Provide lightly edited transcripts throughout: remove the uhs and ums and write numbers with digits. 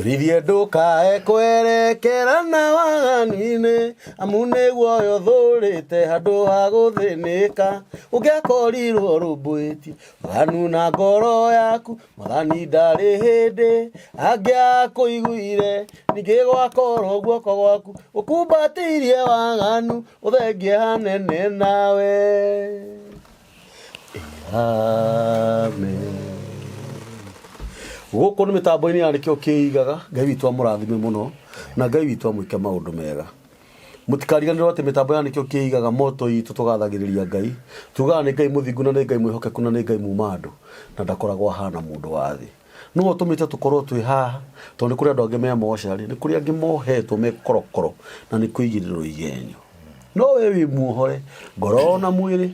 Ũrithie ndũkae kwerekera na waganu-inĩ, amu nĩguo ũyũ ũthũrĩte handũ ha gũthĩnĩka. Ũngĩakorirwo ũrũmbũĩtie waganu na ngoro yaku, Mwathani ndarĩ hĩndĩ angĩakũiguire. Ningĩ gwakorwo guoko gwaku gũkumbatĩirie waganu, ũthengie hanene nawe. Amen. Gũkũ nĩ mĩtambo-inĩ ya nĩkĩo kĩigaga. Ngai witũ amũrathime mũno na Ngai witũ amwĩke maũndũ mega. Mũtikariganĩrwo atĩ mĩtambo ya nĩkĩo kĩigaga moto itũ tũgathagĩrĩria Ngai. Tugaga nĩ Ngai mũthingu na nĩ Ngai mwĩhokeku na nĩ Ngai muma andũ na ndakoragwo ahana mũndũ wa thĩ. Nĩwe ũtũmĩte tũkorwo twĩ haha tondũ nĩ kũrĩ andũ angĩ me mocarĩ, nĩ kũrĩ angĩ mohetwo me korokoro na nĩ kũigĩrĩrwo igenyo. No we wĩ muohore ngoro na mwĩrĩ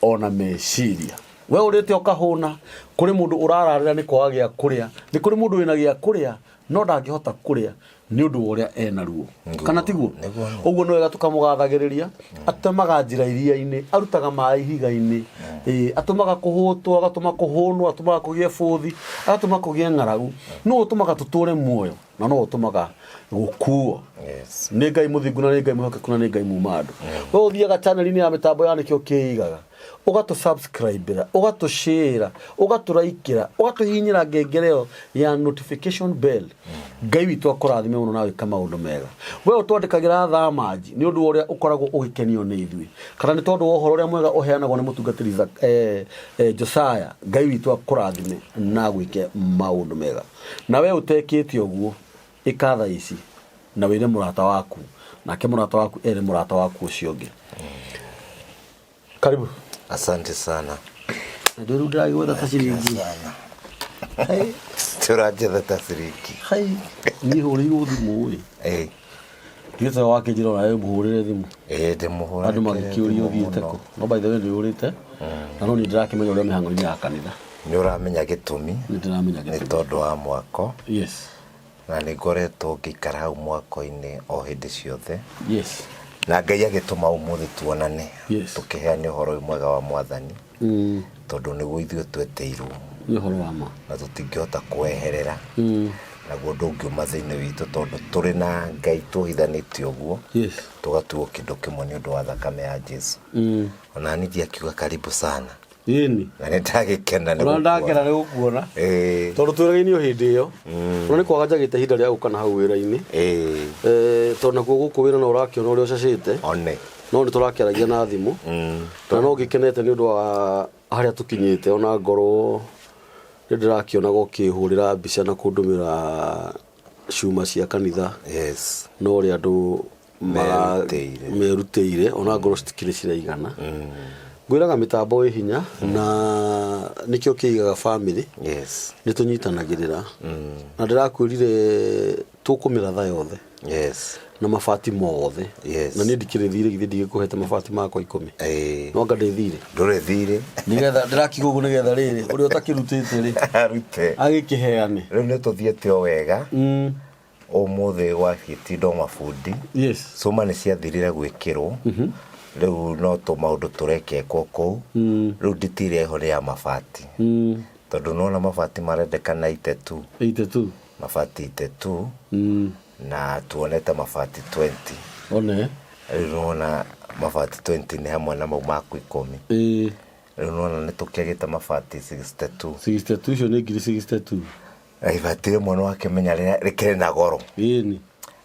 ona meciria. We ũrĩte ũkahũna, kũrĩ mũndũ ũrararĩra nĩ kwaga gĩa kũrĩa, nĩ kũrĩ mũndũ wĩna gĩa kũrĩa no ndangĩhota kũrĩa nĩ ũndũ wa ũrĩa ena ruo. Kana tiguo? Nĩguo. Ũguo nĩ wega tũkamũgathagĩrĩria. Atemaga njĩra iria-inĩ, arutaga maĩ ihiga-inĩ, ĩĩ, atũmaga kũhũtwo, agatũma kũhũnwo, atũmaga kũgĩe bũthi, agatũma kũgĩe ng'aragu. Nĩwe ũtũmaga tũtũre muoyo na nowe ũtũmaga gũkuo. Yes. Nĩ Ngai mũthingu na nĩ Ngai mwĩhokeku na nĩ Ngai muma andũ. We ũthiaga channel-inĩ ya mĩtambo ya nĩkĩo kĩigaga, ũgatũ subscribe-ĩra, ũgatũ share-ĩra, ũgatũ like-ĩra, ũgatũhihinyĩra ngengere ĩyo ya notification bell. Ngai witũ akũrathime mũno na wĩka maũndũ mega. We ũtwandĩkagĩra thamanji nĩ ũndũ wa ũrĩa ũkoragwo ũgĩkenio nĩ ithuĩ, kana nĩ tondũ wa ũhoro ũrĩa mwega ũheanagwo nĩ mũtungatĩri Josiah. Ngai witũ akũrathime na agwĩke maũndũ mega. Na we ũtekĩte ũguo, ĩka thaa ici na wĩre mũrata waku, nake mũrata waku ere mũrata waku ũcio ũngĩ. Karibu. Asante sana. Na ndĩrũ ndĩragĩgwetha ta ciringi. Sana. Hai, Tũranjetha ta ciringi. hai. Niĩ hũrĩirwo thimũ ĩ. Ĩĩ. Ndiũĩ ta wakĩnjĩra ona mũhũrĩre thimũ. Ĩĩ ndĩmũhũragĩre Andũ magĩkĩũria thimũ ũthiĩte mũno. kũ. No by the way ndĩũrĩte. Na no niĩ ndĩrakĩmenya ũrĩa mĩhang'o-inĩ ya kanitha. Nĩ ũramenya gĩtũmi. Nĩ ndĩramenya Nĩ gĩtũmi. tondũ wa mwako. Yes. Na nĩ ngoretwo ngĩikara hau mwako-inĩ o hĩndĩ ciothe. Yes. Na Ngai agĩtũma ũmũthĩ tuonane. Yes. Tũkĩheane ũhoro ũyũ mwega wa Mwathani. Tondũ nĩguo ithuĩ twetĩirwo. Nĩ ũhoro wa ma. Na tũtingĩhota kweherera. Naguo ndũngiuma thĩinĩ witũ tondũ tũrĩ na Ngai tuohithanĩtie ũguo. Yes. Tũgatuo kĩndũ kĩmwe nĩ ũndũ wa thakame ya Jesu. Ona niĩ ndiakiuga karibu sana. Ĩni. Na nĩ ndagĩkena nĩ Ona gũkuona. ndakena nĩ gũkuona. Ĩĩ. Tondũ twĩragainio hĩndĩ ĩyo. Ona nĩ kwaga njagĩte ihinda rĩa gũka na hau wĩra-inĩ. Ĩĩ. Tondũ nakuo gũkũ wĩra no ũrakĩona ũrĩa ũcacĩte. One. No nĩ tũrakĩaragia na thimũ. Na no ngĩkenete nĩ ũndũ wa harĩa tũkinyĩte ona ngorwo nĩ ndĩrakĩonaga ũkĩhũrĩra mbica na kũndũmĩra cuma cia kanitha. Yes. No ũrĩa andũ Merutĩire. Merutĩire ona ngorwo citikĩrĩ ciraigana. Ngwĩraga mĩtambo ĩ hinya na nĩkĩo kĩigaga family. Yes. Nĩ tũnyitanagĩrĩra. Na ndĩrakwĩrire tũkũmĩratha yothe. Yes. Na mabati mothe. Yes. Na niĩ ndikĩrĩ thirĩ githĩ ndigĩkũhete mabati makwa ikũmi. Ĩĩ. No anga ndĩ thirĩ. Ndũrĩ thirĩ. Nĩgetha ndĩrakiuga ũguo nĩgetha rĩrĩ ũrĩa ũtakĩrutĩte rĩ Arute. agĩkĩheane. Rĩu nĩ tũthiĩte o wega. Ũmũthĩ gwagĩtindwo mabundi. Yes. Cuma nĩ ciathirire gwĩkĩrwo. Rĩu no tũmaũndũ tũrekekwo kũu. Rĩu nditi ĩrĩa ĩho nĩ ya mabati. Tondũ nĩwona mabati marendekana 82. 82. Mabati 82. Na tuonete mabati 20. One. Rĩu nĩwona mabati 20 nĩ hamwe na mau maku ikũmi. Ĩĩ. Rĩu nĩwona nĩ tũkĩagĩte mabati 62. 62 icio nĩ ngiri 62. Na ibati rĩmwe nĩ wakĩmenya rĩkĩrĩ na goro. Ĩni.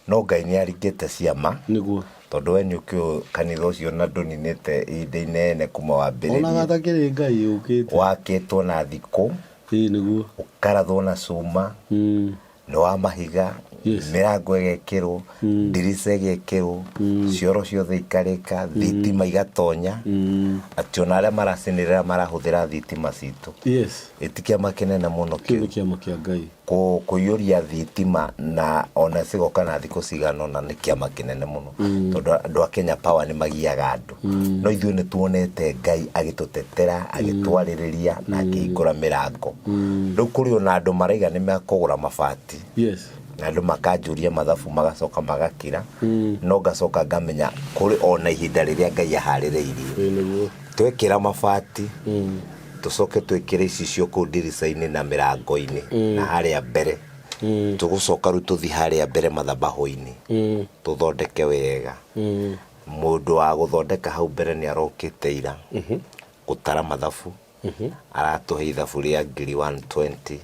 No Ngai nĩ aringĩte ciama. Nĩguo. Tondũ we nĩ ũkĩũĩ kanitha ũcio na ndũninĩte ihinda inene kuma wambĩrĩrie. Onaga takĩrĩ Ngai ũkĩte. Wakĩtwo na thikũ. Ĩĩ nĩguo. Ũkarathwo na cuma. Nĩ wa mahiga. Yes. Mĩrango ĩgekĩrwo, ndirica ĩgekĩrwo, cioro ciothe ikarĩka, thitima igatonya. Atĩ ona arĩa maracinĩrĩra marahũthĩra thitima citũ. Yes. Ĩ ti kĩama kĩnene mũno Kĩu kĩu? nĩ kĩama kĩa Ngai. Kũiyũria thitima na ona cigoka na thikũ cigana ũna nĩ kĩama kĩnene mũno tondũ andũ a Kenya Power nĩ magiaga andũ. No ithuĩ nĩ tuonete Ngai agĩtũtetera, agĩtwarĩrĩria na akĩhingũra mĩrango. Rĩu kũrĩ ona andũ maraiga nĩ mekũgũra mabati. Yes. Na andũ makanjũria mathabu magacoka magakira. No ngacoka ngamenya kũrĩ ona ihinda rĩrĩa Ngai aharĩrĩirie. Ĩĩ nĩguo. Twekĩra mabati tũcoke twĩkĩre icicio kũu ndirica-inĩ na mĩrango-inĩ na harĩa mbere. Tũgũcoka rĩu tũthiĩ harĩa mbere mathabahũ-inĩ, tũthondeke wega. Mũndũ wa gũthondeka hau mbere nĩ arokĩte ira gũtara mathabu, aratũhe ithabu rĩa ngiri 120.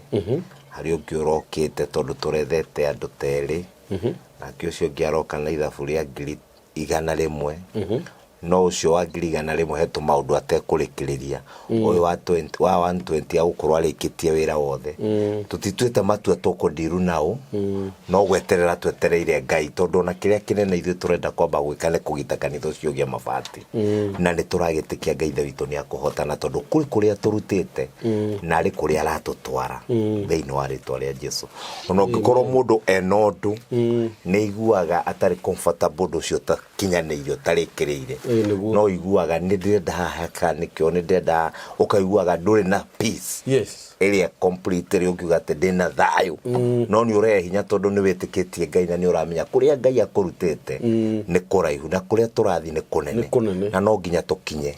Harĩ ũngĩ ũrokĩte, tondũ tũrethete andũ ta erĩ, nake ũcio ũngĩ aroka na ithabu rĩa 100,000. No ũcio wa 100,000 he tũmaũndũ atekũrĩkĩrĩria. Ũyũ wa 20, wa 120 agũkorwo arĩkĩtie wĩra wothe. Tũtituĩte matua tũkũndiru nao, no gweterera twetereire Ngai, tondũ ona kĩrĩa kĩnene ithuĩ tũrenda kwamba gwĩka nĩ kũgita kanitha ũcio ũgĩe mabati. Na nĩ tũragĩtĩkia Ngai Ithe witũ nĩ akũhotana, tondũ kũrĩ kũrĩa tũrutĩte na arĩ kũrĩa aratũtwara thĩinĩ wa rĩtwa rĩa Jesu. Ona ũngĩkorwo mũndũ ena ũndũ nĩ aiguaga atarĩ comfortable, ũndũ ũcio ũtakinyanĩire, ũtarĩkĩrĩire, Ĩĩ, nĩguo. no ũiguaga nĩ ndĩrenda haha kana nĩkĩo nĩ ndĩrenda haha, ũkaiguaga ndũrĩ na peace ĩrĩa complete, ĩrĩa ũngiuga atĩ ndĩna thayũ. No nĩ ũrehe hinya, tondũ nĩ wĩtĩkĩtie Ngai na nĩ ũramenya kũrĩa Ngai akũrutĩte nĩ kũraihu na kũrĩa tũrathiĩ nĩ kũnene. Nĩ kũnene. Na no nginya tũkinye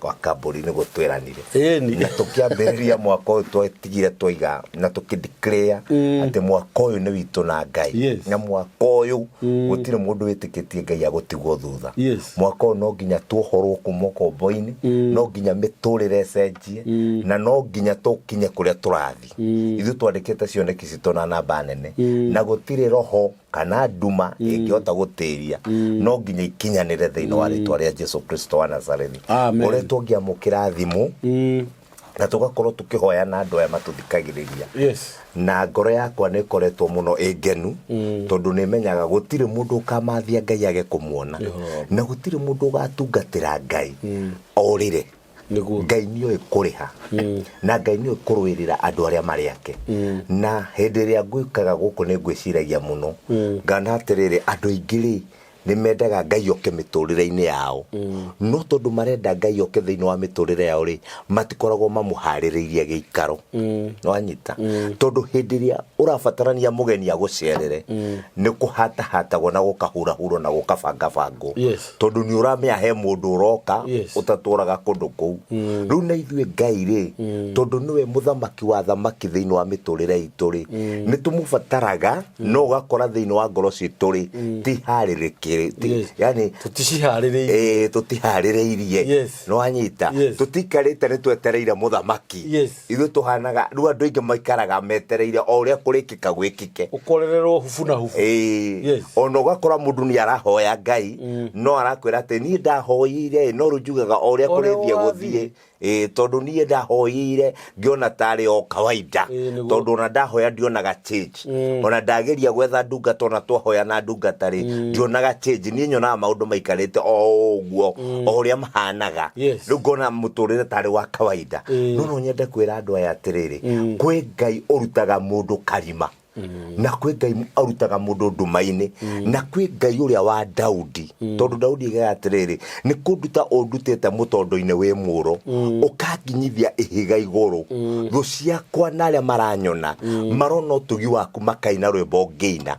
kwa kambũri nĩguo twĩranire. Na tũkĩambĩrĩria mwaka ũyũ twetigire twaiga na tũkĩ-declare atĩ mwaka ũyũ nĩ witũ na Ngai. Na mwaka ũyũ gũtirĩ mũndũ wĩtĩkĩtie Ngai agũtigwo thutha. Mwaka ũyũ no nginya tuohorwo kuma ũkombo-inĩ, no nginya mĩtũrĩre ĩcenjie, na no nginya tũkinye kũrĩa tũrathiĩ. Ithuĩ twandĩkĩte cioneki citũ na namba nene, na gũtirĩ roho kana nduma ĩngĩhota gũtĩria, no nginya ikinyanĩre thĩinĩ wa rĩtwa rĩa Jesu Kristo wa Nazarethi. Amen. Ũrĩa tũngĩamũkĩra thimũ na tũgakorwo tũkĩhoya na andũ aya matũthikagĩrĩria, na ngoro yakwa nĩ ĩkoretwo mũno ĩ ngenu, tondũ nĩ menyaga gũtirĩ mũndũ ũkamathia Ngai age kũmuona, na gũtirĩ mũndũ ũgatungatĩra Ngai orĩre. Ngai nĩoĩ kũrĩha, na Ngai nĩoĩ kũrũĩrĩra andũ arĩa marĩ ake. Na hĩndĩ ĩrĩa ngwĩkaga gũkũ nĩ ngwĩciragia mũno, ngana atĩrĩrĩ, andũ aingĩ rĩ nĩ mendaga Ngai oke mĩtũrĩre-inĩ yao, no tondũ marenda Ngai oke thĩinĩ wa mĩtũrĩre yao rĩ, matikoragwo mamũharĩrĩirie gĩikaro. Nĩwanyita? Tondũ hĩndĩ ĩrĩa ũrabatarania mũgeni agũcerere, nĩ kũhatahatagwo na gũkahurahurwo na gũkabangabangwo, tondũ nĩ ũramenya he mũndũ ũroka ũtatũraga kũndũ kũu. Rĩu na ithuĩ Ngai rĩ, tondũ nĩwe mũthamaki wa thamaki thĩinĩ wa mĩtũrĩre itũ rĩ, nĩ tũmũbataraga, no ũgakora thĩinĩ wa ngoro citũ rĩ tiharĩrĩkĩrĩ, yani Tũticiharĩrĩirie. Ĩĩ, tũtiharĩrĩirie. Nĩwanyita? Tũtikarĩte nĩ twetereire mũthamaki. Ithuĩ tũhanaga rĩu andũ aingĩ maikaraga metereire o ũrĩa kũrĩkĩka gwĩkĩke. Ũkorererwo hubu na hubu. Ĩĩ. Ona ũgakora mũndũ nĩ arahoya Ngai, no arakwĩra atĩ niĩ ndahoyeire, no rĩu njugaga o ũrĩa O ũrĩa kũrĩthiĩ ũgathiĩ. gũthiĩ. Ĩĩ, tondũ niĩ ndahoyeire ngĩona tarĩ o kawaida. Ĩĩ, nĩguo. Tondũ ona ndahoya ndionaga change. Ona ndageria gwetha ndungata, ona twahoya na ndungata rĩ, ndionaga change. Niĩ nyonaga maũndũ maikarĩte o ũguo, o ũrĩa mahanaga. Rĩu ngona mũtũrĩre tarĩ wa kawaida. No no nyende kwĩra andũ aya atĩrĩrĩ, kwĩ Ngai ũrutaga mũndũ karima, na kwĩ Ngai arutaga mũndũ nduma-inĩ, na kwĩ Ngai ũrĩa wa Daudi, tondũ Daudi aigaga atĩrĩrĩ, nĩ kũnduta ũndutĩte mũtondo-inĩ wĩ mũro, ũkanginyithia ihiga igũrũ, thũ ciakwa na arĩa maranyona marona ũtugi waku makaina rwĩmbo ngĩina.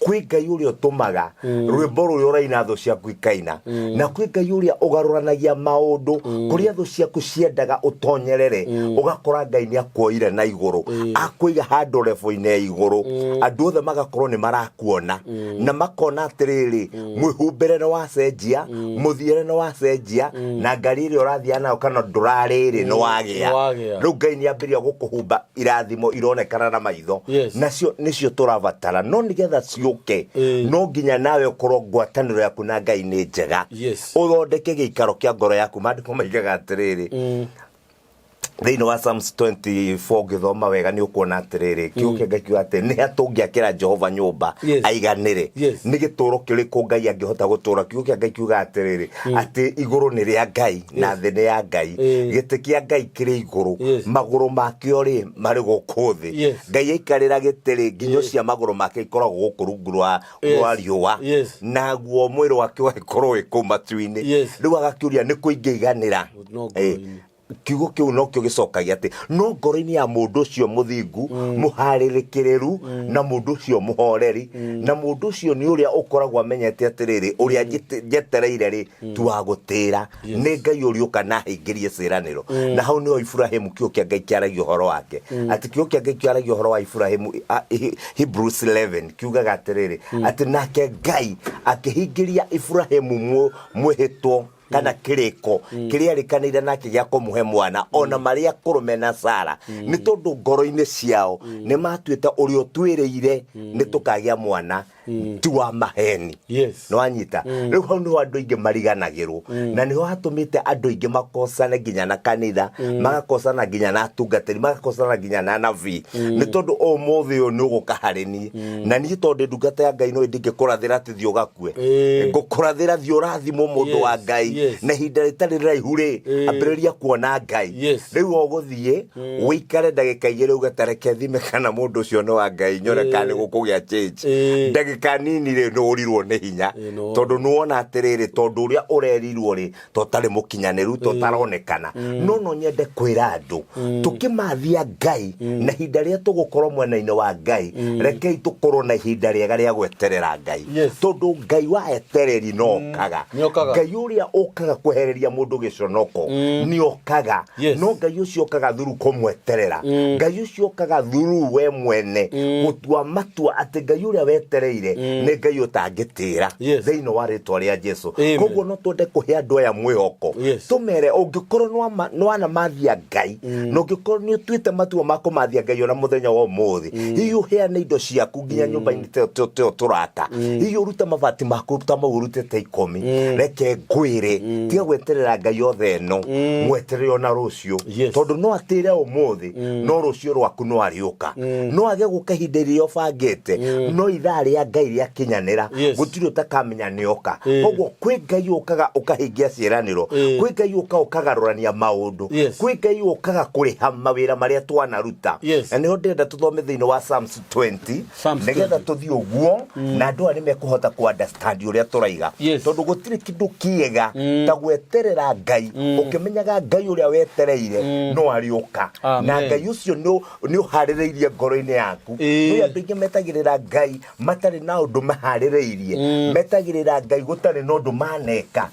Kwĩ Ngai ũrĩa ũtũmaga rwĩmbo rũrĩa ũraina thũ ciaku ikaina, na kwĩ Ngai ũrĩa ũgarũranagia maũndũ kũrĩa thũ ciaku ciendaga ũtonyerere, ũgakora Ngai nĩ akuoire na igũrũ, akũiga handũ level-inĩ ya igũrũ, andũ othe magakorwo nĩ marakuona na makona atĩrĩrĩ, mwĩhumbĩre nĩ wacenjia, mũthiĩre nĩ wacenjia, na ngari ĩrĩa ũrathiĩ nayo kana ndũrarĩrĩ nĩ wagĩa. Nĩ wagĩa. Rĩu Ngai nĩ ambĩrĩria gũkũhumba irathimo ironekana na maitho. Nacio nĩcio tũrabatara, no nĩgetha ciũke, no nginya nawe ũkorwo ngwatanĩro yaku na Ngai nĩ njega. Ũthondeke gĩikaro kĩa ngoro yaku. Maandĩko maigaga atĩrĩrĩ, thĩinĩ wa Psalms 24, ũngĩthoma wega nĩ ũkuona atĩrĩrĩ, kiugo kĩa Ngai kiuga atĩ nĩ ha tũngĩakĩra Jehova nyũmba aiganĩre? Nĩ gĩtũũro kĩrĩkũ Ngai angĩhota gũtũũra? Kiugo kĩa Ngai kiuga atĩrĩrĩ, atĩ igũrũ nĩ rĩa Ngai na thĩ nĩ ya Ngai, gĩtĩ kĩa Ngai kĩrĩ igũrũ, magũrũ makĩo rĩ marĩ gũkũ thĩ. Ngai aikarĩra gĩtĩ rĩ, nginyo cia magũrũ make ikoragwo gũkũ rungu rwa rwa riũa, naguo mwĩrĩ wake ũgagĩkorwo wĩ kũu matu-inĩ. Rĩu agakĩũria nĩ kũ ingĩiganĩra? No ngoro-inĩ. Kiugo kĩu nokĩo gĩcokagia atĩ no ngoro-inĩ ya mũndũ ũcio mũthingu, mũharĩrĩkĩrĩru, na mũndũ ũcio mũhoreri, na mũndũ ũcio nĩ ũrĩa ũkoragwo amenyete atĩrĩrĩ, ũrĩa njetereire rĩ ti wa gũtĩra, nĩ Ngai ũrĩũka na ahingĩrie ciĩranĩro. Na hau nĩho Iburahĩmu kiugo kĩa Ngai kĩaragia ũhoro wake, atĩ kiugo kĩa Ngai kĩaragia ũhoro wa Iburahĩmu, Hebrews 11 kiugaga atĩrĩrĩ, atĩ nake Ngai akĩhingĩria Iburahĩmu mwĩhĩtwo kana kĩrĩko kĩrĩa arĩkanĩire nake gĩa kũmũhe mwana, ona marĩa akũrũ mena Sara, nĩ tondũ ngoro-inĩ ciao nĩ matuĩte ũrĩa ũtwĩrĩire nĩ tũkagĩa mwana ti wa maheni. Nĩ wanyita? Rĩu hau nĩho andũ aingĩ mariganagĩrwo, na nĩho hatũmĩte andũ aingĩ makosane nginya na kanitha, magakosana nginya na atungatĩri, magakosana nginya na anabii, nĩ tondũ ũmũthĩ ũyũ nĩ ũgũka harĩ niĩ, na niĩ tondũ ndĩ ndungata ya Ngai, no ndingĩkũrathĩra atĩ thiĩ ũgakue. Ngũkũrathĩra thiĩ ũrathimwo, mũndũ wa Ngai, na ihinda rĩtarĩ rĩraihu rĩ, ambĩrĩria kuona Ngai. Rĩu ũgũthiĩ ũikare ndagĩka 2 uge ta reke thime kana mũndũ ũcio nĩ wa Ngai, nyone kana nĩ gũkũgĩa change. Ndagĩka nini rĩ, nĩ ũrirwo nĩ hinya, tondũ nĩ wona atĩrĩrĩ, tondũ ũrĩa ũrerirwo rĩ, to ũtarĩ mũkinyanĩru, to ũtaronekana. No nyende kwĩra andũ, tũkĩmathia Ngai na ihinda rĩrĩa tũgũkorwo mwena-inĩ wa Ngai, rekei tũkorwo na ihinda rĩega rĩa gweterera Ngai, tondũ Ngai wa etereri no okaga. Nĩokaga. Ngai ũrĩa ũkaga kwehereria mũndũ gĩconoko nĩ okaga. No Ngai ũcio ũkaga thuru kũmweterera, Ngai ũcio ũkaga thuru we mwene gũtua matua atĩ Ngai ũrĩa wetereire nĩ Ngai ũtangĩtĩra, thĩinĩ wa rĩtwa rĩa Jesu. Amen. Koguo no twende kũhe andũ aya mwĩhoko, tũmere ũngĩkorwo nĩwanamathia Ngai, na ũngĩkorwo nĩ ũtuĩte matua ma kũmathia Ngai ona mũthenya wa ũmũthĩ, hihi ũheane indo ciaku nginya nyũmba-inĩ teo tũraka, hihi ũrute mabati maku ta mau ũrutĩte 10, reke ngwĩre, tiga gweterera Ngai othe ĩno, mweterere ona rũciũ, tondũ no atĩre ũmũthĩ, no rũciũ rwaku no arĩũka. No age gũka ihinda rĩrĩa ũbangĩte, no ithaa rĩa Ngai rĩakinyanĩra, gũtirĩ ũtakamenya nĩoka. Koguo kwĩ Ngai ũkaga ũkahingia ciĩranĩro, kwĩ Ngai ũkaga ũkagarũrania maũndũ, kwĩ Ngai ũkaga kũrĩha mawĩra marĩa twanaruta. Na nĩho ndĩrenda tũthome thĩinĩ wa Psalms 20, Psalms nĩgetha 20. Tũthiĩ ũguo na andũ aya nĩ mekũhota kũ understand ũrĩa tũraiga, tondũ gũtirĩ kĩndũ kĩega ta gweterera Ngai ũkĩmenyaga Ngai ũrĩa wetereire no arĩũka, na Amen. Ngai ũcio nĩ ũharĩrĩirie ngoro-inĩ yaku. Nĩ andũ aingĩ metagĩrĩra Ngai matarĩ na ũndũ maharĩrĩirie, metagĩrĩra Ngai gũtarĩ na ũndũ maneka.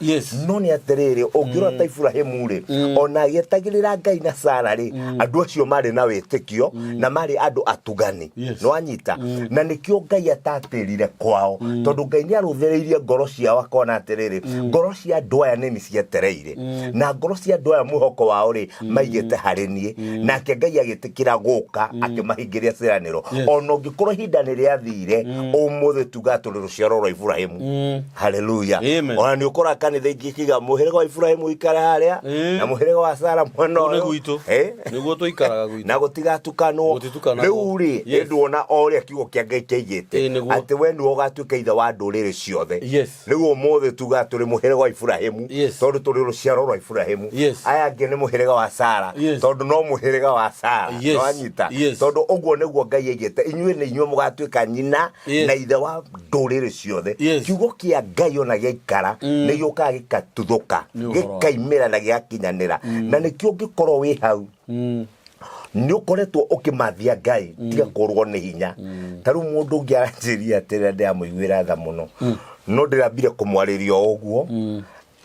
No nĩ atĩrĩrĩ, ũngĩrora ta Iburahĩmu rĩ, ona agĩetagĩrĩra Ngai na Sara rĩ, andũ acio marĩ na wĩtĩkio na marĩ andũ atugani. Nĩwanyita? Na nĩkĩo Ngai atatĩrire kwao, tondũ Ngai nĩ arũthĩrĩirie ngoro ciao akona atĩrĩrĩ, ngoro cia andũ aya nĩ cietereire, na ngoro cia andũ aya mwĩhoko wao rĩ maigĩte harĩ niĩ. Nake Ngai agĩtĩkĩra gũka akĩmahingĩria ciĩranĩro. Ona ũngĩkorwo ihinda nĩ rĩathire, ũmũthĩ tugaga tũrĩ rũciaro rwa Iburahĩmu. Haleluya. Amen. Ona nĩ ũkoraga kanitha ingĩ ikiuga mũhĩrĩga wa Iburahĩmu ikare harĩa, na mũhĩrĩga wa Sara mwena Kũu nĩ ũyũ. gwitũ. Nĩguo tũikaraga gwitũ. Na gũtigatukanwo. Gũtitukanagwo. Rĩu rĩ, nduona o ũrĩa kiugo kĩa Ngai kĩaigĩte, atĩ we nĩwe ũgatuĩka ithe wa ndũrĩrĩ ciothe. Rĩu ũmũthĩ tugaga tũrĩ mũhĩrĩga wa Iburahĩmu, tondũ tũrĩ rũciaro rwa Iburahĩmu. Aya angĩ nĩ mũhĩrĩga wa Sara, tondũ no mũhĩrĩga wa Sara. Nĩwanyita? Tondũ ũguo nĩguo Ngai aigĩte, inyuĩ nĩ inyuĩ mũgatuĩka nyina na ithe wa ndũrĩrĩ ciothe. Kiugo kĩa Ngai ona gĩaikara nĩ gĩũkaga gĩkatuthũka, Nĩ ũhoro wa- gĩkaimĩra na gĩgakinyanĩra. Na nĩkĩo ũngĩkorwo wĩ hau nĩ ũkoretwo ũkĩmathia Ngai, tiga kũrwo nĩ hinya. Ta rĩu mũndũ ũngĩ aranjĩria atĩrĩ, ndĩramũiguĩra tha mũno, no ndĩrambire kũmwarĩria o ũguo,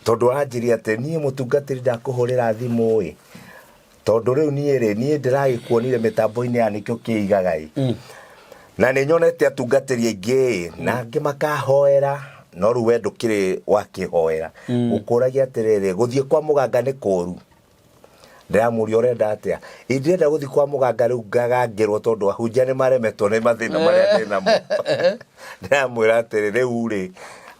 tondũ aranjĩria atĩ niĩ mũtungatĩri ndakũhũrĩra thimũ ĩ, tondũ rĩu niĩ rĩ, niĩ ndĩragĩkuonire mĩtambo-inĩ ya nĩkĩo kĩigaga ĩ, na nĩ nyonete atungatĩri aingĩ ĩ, na angĩ makahoera, no rĩu we ndũkĩrĩ wakĩhoera. Gũkũragia atĩrĩrĩ, gũthiĩ kwa mũganga nĩ kũru? Ndĩramũria, ũrenda atĩa? Ĩ ndĩrenda gũthiĩ kwa mũganga rĩu ngagangĩrwo, tondũ ahunjia nĩ maremetwo nĩ mathĩna marĩa ndĩ namo. Ndĩramwĩra atĩrĩ, rĩu rĩ,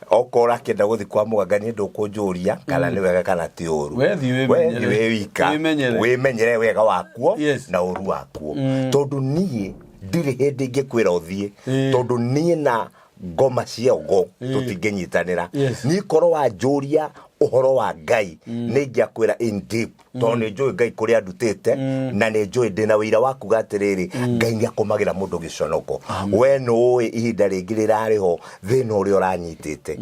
okorwo ũrakĩenda gũthiĩ kwa mũganga, niĩ ndũkũnjũria kana nĩ wega kana ti ũru. We thiĩ We wĩmenyere. thiĩ wĩ wika. Wĩmenyere. Wĩmenyere wega wakuo na ũru wakuo, tondũ niĩ ndirĩ hĩndĩ ingĩkwĩra ũthiĩ, tondũ niĩ na ngoma cia ũgo tũtingĩnyitanĩra. Niĩ korwo wanjũria ũhoro wa Ngai, nĩ ingĩakwĩra in deep. Tondũ nĩ njũĩ Ngai kũrĩa andutĩte, na nĩ njũĩ ndĩna wĩira wa kuga atĩrĩrĩ, Ngai nĩ akũmagĩra mũndũ gĩconoko. We nĩ ũĩ ihinda rĩngĩ rĩrarĩ ho thĩna ũrĩa ũranyitĩte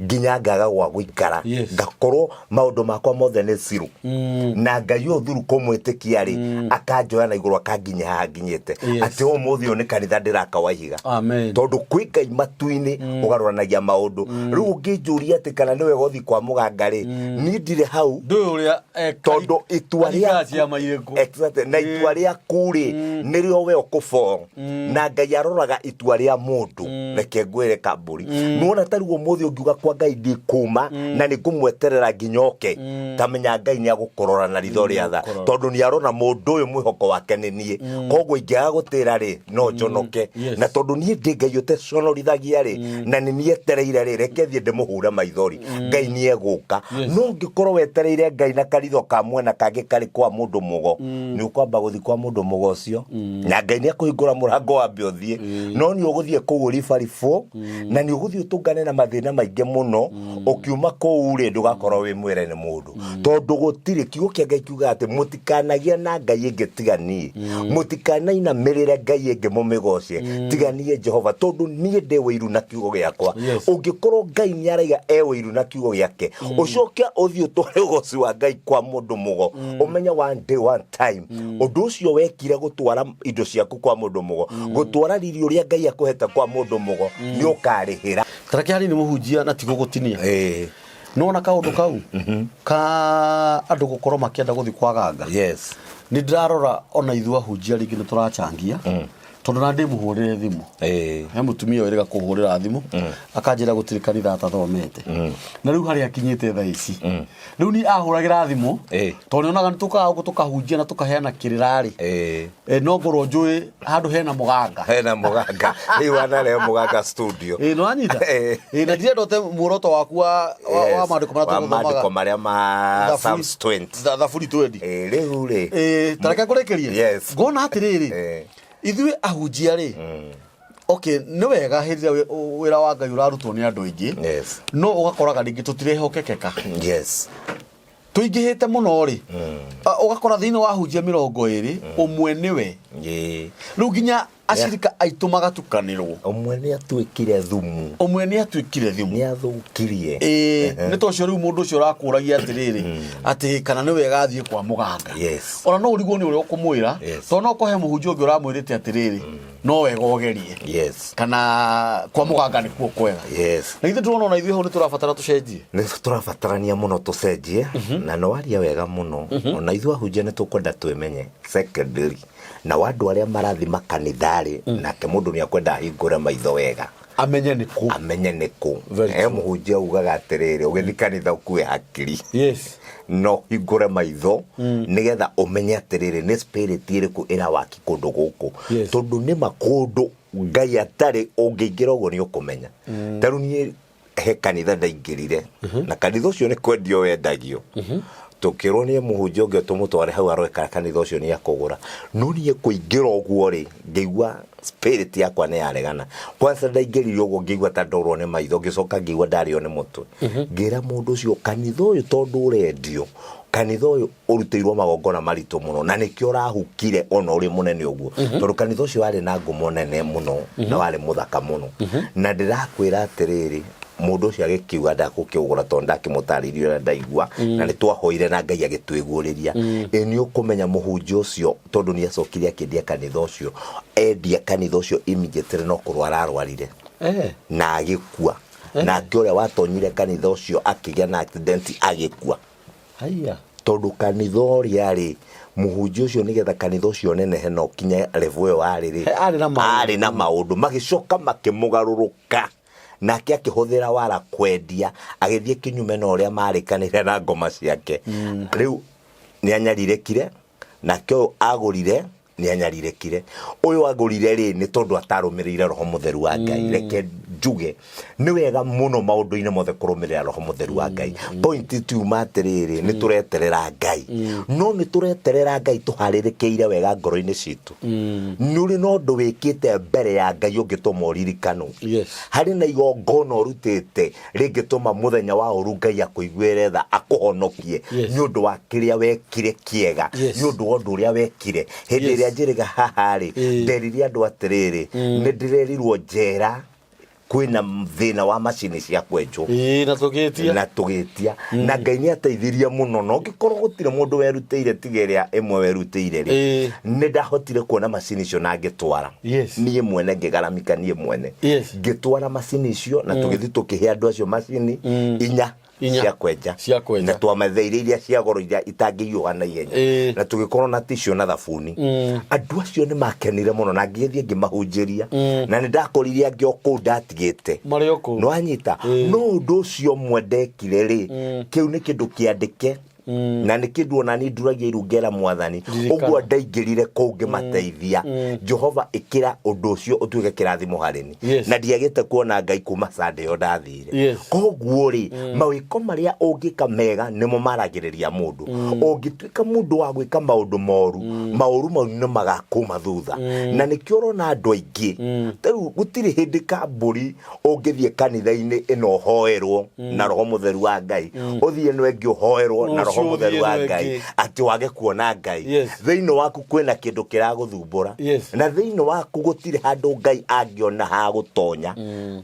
nginya ngaga gwa gũikara, ngakorwo maũndũ makwa mothe nĩ cirũ, na Ngai ũyũ thuru kũmwĩtĩkia rĩ, akanjoya na igũrũ akanginya haha nginyĩte, atĩ ũmũthĩ ũyũ nĩ kanitha ndĩraka wa ihiga. Amen. Tondũ kwĩ Ngai matu-inĩ ũgarũranagia maũndũ. Rĩu ũngĩnjũria atĩ kana nĩ wega ũthiĩ kwa mũganga rĩ, niĩ ndirĩ hau. Ndũĩ ũrĩa Tondũ itua aringaga rĩaku ciama irĩkũ. Exactly. Na itua rĩaku rĩ, nĩrĩo we ũkũboro, na Ngai aroraga itua rĩa mũndũ. Reke ngwĩre kambũri, nĩwona ta rĩu ũmũthĩ ũngiuga kwa Ngai ndikuma na nĩ ngũmweterera nginya oke, tamenya Ngai nĩ agũkũrora na ritho rĩa tha, Gũkũrora. tondũ nĩ arona mũndũ ũyũ mwĩhoko wake nĩ niĩ, koguo ingĩaga gũtĩra rĩ, no njonoke. Na tondũ niĩ ndĩ Ngai ũteconorithagia rĩ, na nĩ niĩ etereire rĩ, reke thiĩ ndĩmũhure maithori, Ngai nĩ egũka. No ũngĩkorwo wetereire Ngai na karitho ka mwena kangĩ karĩ kwa mũndũ mũgo, nĩ ũkwamba gũthiĩ kwa mũndũ mũgo ũcio, na Ngai nĩ ekũhingũra mũrango wambe ũthiĩ, no nĩ ũgũthiĩ kũu ũribaribwo, na nĩ ũgũthiĩ ũtũngane na mathĩna maingĩ mũno. Ũkiuma kũu rĩ, ndũgakorwo wĩ mwĩre nĩ mũndũ, tondũ gũtirĩ kiugo kĩa Ngai kiugaga atĩ mũtikanagia na Ngai ĩngĩ tiga niĩ, mũtikanainamĩrĩre Ngai ĩngĩ mũmĩgoce tiga niĩ Jehova, tondũ niĩ ndĩ wĩiru na kiugo gĩakwa. Ũngĩkorwo Ngai nĩ araiga e wĩiru na kiugo gĩake, ũcoke ũthiĩ ũtware ũgoci wa Ngai kwa mũndũ mũgo, ũmenye one day, one time, ũndũ ũcio wekire gũtwara indo ciaku kwa mũndũ mũgo, gũtwara riri ũrĩa Ngai akũhete kwa mũndũ mũgo, nĩ ũkarĩhĩra. Tareke hanini mũhunjia, na ti gũgũtinia. Nĩwona kaũndũ kau ka andũ gũkorwo makĩenda gũthiĩ kwa ganga? Nĩ ndĩrarora ona ithuĩ ahunjia rĩngĩ nĩ tũrachangia, tondũ na ndĩmũhũrĩre thimũ, he mũtumia wĩrĩga kũhũrĩra thimũ akanjĩra gũtirĩ kanitha atathomete, na rĩu harĩa akinyĩte thaa ici, rĩu niĩ ahũragĩra thimũ, tondũ nĩonaga nĩ tũkaga gũkũ tũkahunjia na tũkaheana kĩrĩra rĩ, no ngorwo njũĩ handũ hena mũganga. Hena mũganga, rĩu wanarehe mũganga studio. Ĩ, nĩwanyita? Ĩ, na ndirenda ũte muoroto waku wa maandĩko marĩa wa tũgũthomaga. Maandĩko marĩa ma Psalms 20. Thaburi 20. Rĩu rĩ, Ĩ, ta reke ngũrĩkĩrie. Ngona atĩrĩrĩ, ithuĩ ahunjia rĩ, okay, nĩ wega hĩndĩ ĩrĩa wĩra wa Ngai ũrarutwo nĩ andũ aingĩ, no ũgakoraga rĩngĩ tũtirehokekeka, tũingĩhĩte mũno rĩ, ũgakora thĩinĩ wa ahunjia 20, ũmwe nĩwe rĩu nginya acirika aitũ magatukanĩrwo. Ũmwe nĩ atuĩkire thumu. Ũmwe nĩ atuĩkire thumu. Nĩ athũkirie. Ĩĩ, nĩ ta ũcio rĩu mũndũ ũcio ũrakũragia atĩrĩrĩ, atĩ kana nĩ wega athiĩ kwa mũganga. Ona no ũrigwo nĩ ũrĩa ũkũmwĩra, tondũ no kũhe mũhunjia ũngĩ ũramwĩrĩte atĩrĩrĩ, no wega ũgerie, kana kwa mũganga nĩkuo kwega. Na ithuĩ ndĩrona ona ithuĩ hau nĩ tũrabatara tũcenjie. Nĩ tũrabatarania mũno tũcenjie, na nĩ waria wega mũno. Ona ithuĩ ahunjia nĩ tũkwenda twĩmenye. Secondly, na andũ arĩa marathiĩ makanitha rĩ, nake mũndũ nĩ akwenda ahingũre maitho wega, amenye nĩ kũ. Amenye nĩ kũ. Very He true. mũhunjia ugaga atĩrĩrĩ, ũgĩthiĩ kanitha ũkue hakiri, no hingũre maitho nĩgetha ũmenye atĩrĩrĩ, nĩ spirit ĩrĩkũ ĩrawaki kũndũ gũkũ. Tondũ nĩma kũndũ Ngai atarĩ ũngĩingĩra ũguo nĩ ũkũmenya. Ta rĩu niĩ he kanitha ndaingĩrire, na kanitha ũcio nĩ kwendio wendagio. Tũkĩrwo nĩ mũhunjia ũngĩ tũmũtware hau arore kana kanitha ũcio nĩ akũgũra. No niĩ kũingĩra ũguo rĩ, ngĩigua spirit yakwa nĩ yaregana. Kwanza ndaingĩrire ũguo ngĩigua ta ndorwo nĩ maitho, ngĩcoka ngĩigua ndarĩo nĩ mũtwe. Ngĩra mũndũ ũcio, kanitha ũyũ tondũ ũrendio, kanitha ũyũ ũrutĩirwo magongona maritũ mũno, na nĩkĩo ũrahukire ona ũrĩ mũnene ũguo, tondũ kanitha ũcio warĩ na ngumo nene mũno na warĩ mũthaka mũno. Na ndĩrakwĩra atĩrĩrĩ, mũndũ ũcio agĩkiuga ndakũkĩũgũra, tondũ ndakĩmũtarĩirie ũrĩa ndaigua, na nĩ twahoire na Ngai agĩtwĩguũrĩria. Ĩ nĩ ũkũmenya mũhunjia ũcio, tondũ nĩ acokire akĩendia kanitha ũcio, endia kanitha ũcio immediately no kũrwara arwarire na agĩkua. Nake ũrĩa watonyire kanitha ũcio akĩgĩa na accident agĩkua. Haiya. Tondũ kanitha ũrĩa rĩ, mũhunjia ũcio nĩgetha kanitha ũcio ũnenehe na ũkinye level ĩyo warĩ rĩ, He, arĩ na maũndũ. Arĩ na maũndũ, magĩcoka makĩmũgarũrũka, nake akĩhũthĩra wara kwendia, agĩthiĩ kĩnyume na ũrĩa marĩkanĩire na ngoma ciake. Rĩu nĩ anyarirĩkire, nake ũyũ agũrire nĩ anyarirĩkire. Ũyũ agũrire rĩ, nĩ tondũ atarũmĩrĩire Roho Mũtheru wa Ngai. Reke Njuge nĩ wega mũno maũndũ-inĩ mothe kũrũmĩrĩra Roho Mũtheru wa Ngai. Point tiuma atĩrĩrĩ, nĩ tũreterera Ngai, no nĩ tũreterera Ngai tũharĩrĩkĩire wega ngoro-inĩ citũ. Nĩ ũrĩ na ũndũ wĩkĩte mbere ya Ngai ũngĩtũma ũririkanwo? Harĩ na igongona ũrutĩte rĩngĩtũma mũthenya wa ũru Ngai akũiguĩre tha, akũhonokie nĩ ũndũ wa kĩrĩa wekire kĩega, nĩ ũndũ wa ũndũ ũrĩa wekire hĩndĩ ĩrĩa njĩrĩga haha rĩ? Nderire andũ atĩrĩrĩ, nĩ ndĩrerirwo njera kwĩna thĩna wa macini cia kwenjwo. Ĩĩ, na tũgĩtia. Na tũgĩtia, na Ngai nĩ ateithirie mũno, na ũngĩkorwo gũtirĩ mũndũ werutĩire tiga ĩrĩa ĩmwe werutĩire rĩ, nĩ ndahotire kuona macini icio na ngĩtwara. Niĩ mwene ngĩgaramika, niĩ mwene ngĩtwara macini icio, na tũgĩthiĩ tũkĩhe andũ acio macini inya. Inya. Cia kwenja. Cia kwenja. Na twamatheire iria cia goro, iria itangĩhiũha na ihenya, na tũgĩkorwo na tissue na thabuni. Andũ acio nĩ makenire mũno, na ngĩgĩthiĩ ngĩmahunjĩria, na nĩ ndakorire angĩ o kũu ndatigĩte. Marĩ o kũu. Nĩwanyita? No ũndũ ũcio ũmwe ndekire rĩ, kĩu nĩ kĩndũ kĩandĩke, na nĩ kĩndũ ona niĩ nduragia iru ngera Mwathani. Ririkana. Ũguo ndaingĩrire kũu ngĩmateithia, Jehova, ĩkĩra ũndũ ũcio ũtuĩke kĩrathimo harĩ ni. Na ndiagĩte kuona Ngai kuma Sunday ĩyo ndathire. Koguo rĩ, mawĩko marĩa ũngĩka mega nĩmo maragĩrĩria mũndũ. Ũngĩtuĩka mũndũ wa gwĩka maũndũ moru, maũru mau nĩ magakuma thutha. Na nĩkĩo ũrona andũ aingĩ tarĩu gũtirĩ hĩndĩ kambũri ũngĩthiĩ kanitha-inĩ ĩno ũhoerwo na Roho Mũtheru wa Ngai, ũthiĩ ĩno ĩngĩ ũhoerwo na Roho Rũciũ Mũtheru ũthiĩ wa ĩno Ngai, ĩngĩ. atĩ wage kuona Ngai. Thĩinĩ waku kwĩna kĩndũ kĩragũthumbũra, na thĩinĩ waku gũtirĩ handũ Ngai angĩona ha gũtonya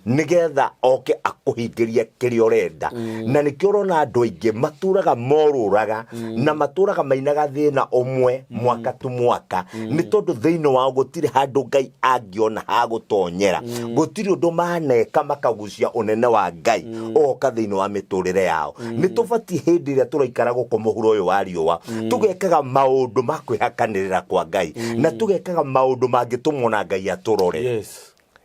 nĩgetha oke akũhingĩrie kĩrĩa ũrenda. Na nĩkĩo ũrona andũ aingĩ matũraga morũraga na matũraga mainaga thĩna ũmwe mwaka tu mwaka, nĩ tondũ thĩinĩ wao gũtirĩ handũ Ngai angĩona ha gũtonyera. Gũtirĩ ũndũ maneka makagucia ũnene wa Ngai ũgoka thĩinĩ wa mĩtũrĩre yao. Nĩ tũbatiĩ hĩndĩ ĩrĩa tũraikara gũkũ mũhuro ũyũ wa riũa tũgekaga maũndũ ma kwĩhakanĩrĩra kwa Ngai, na tũgekaga maũndũ mangĩtũmwo na Ngai atũrore.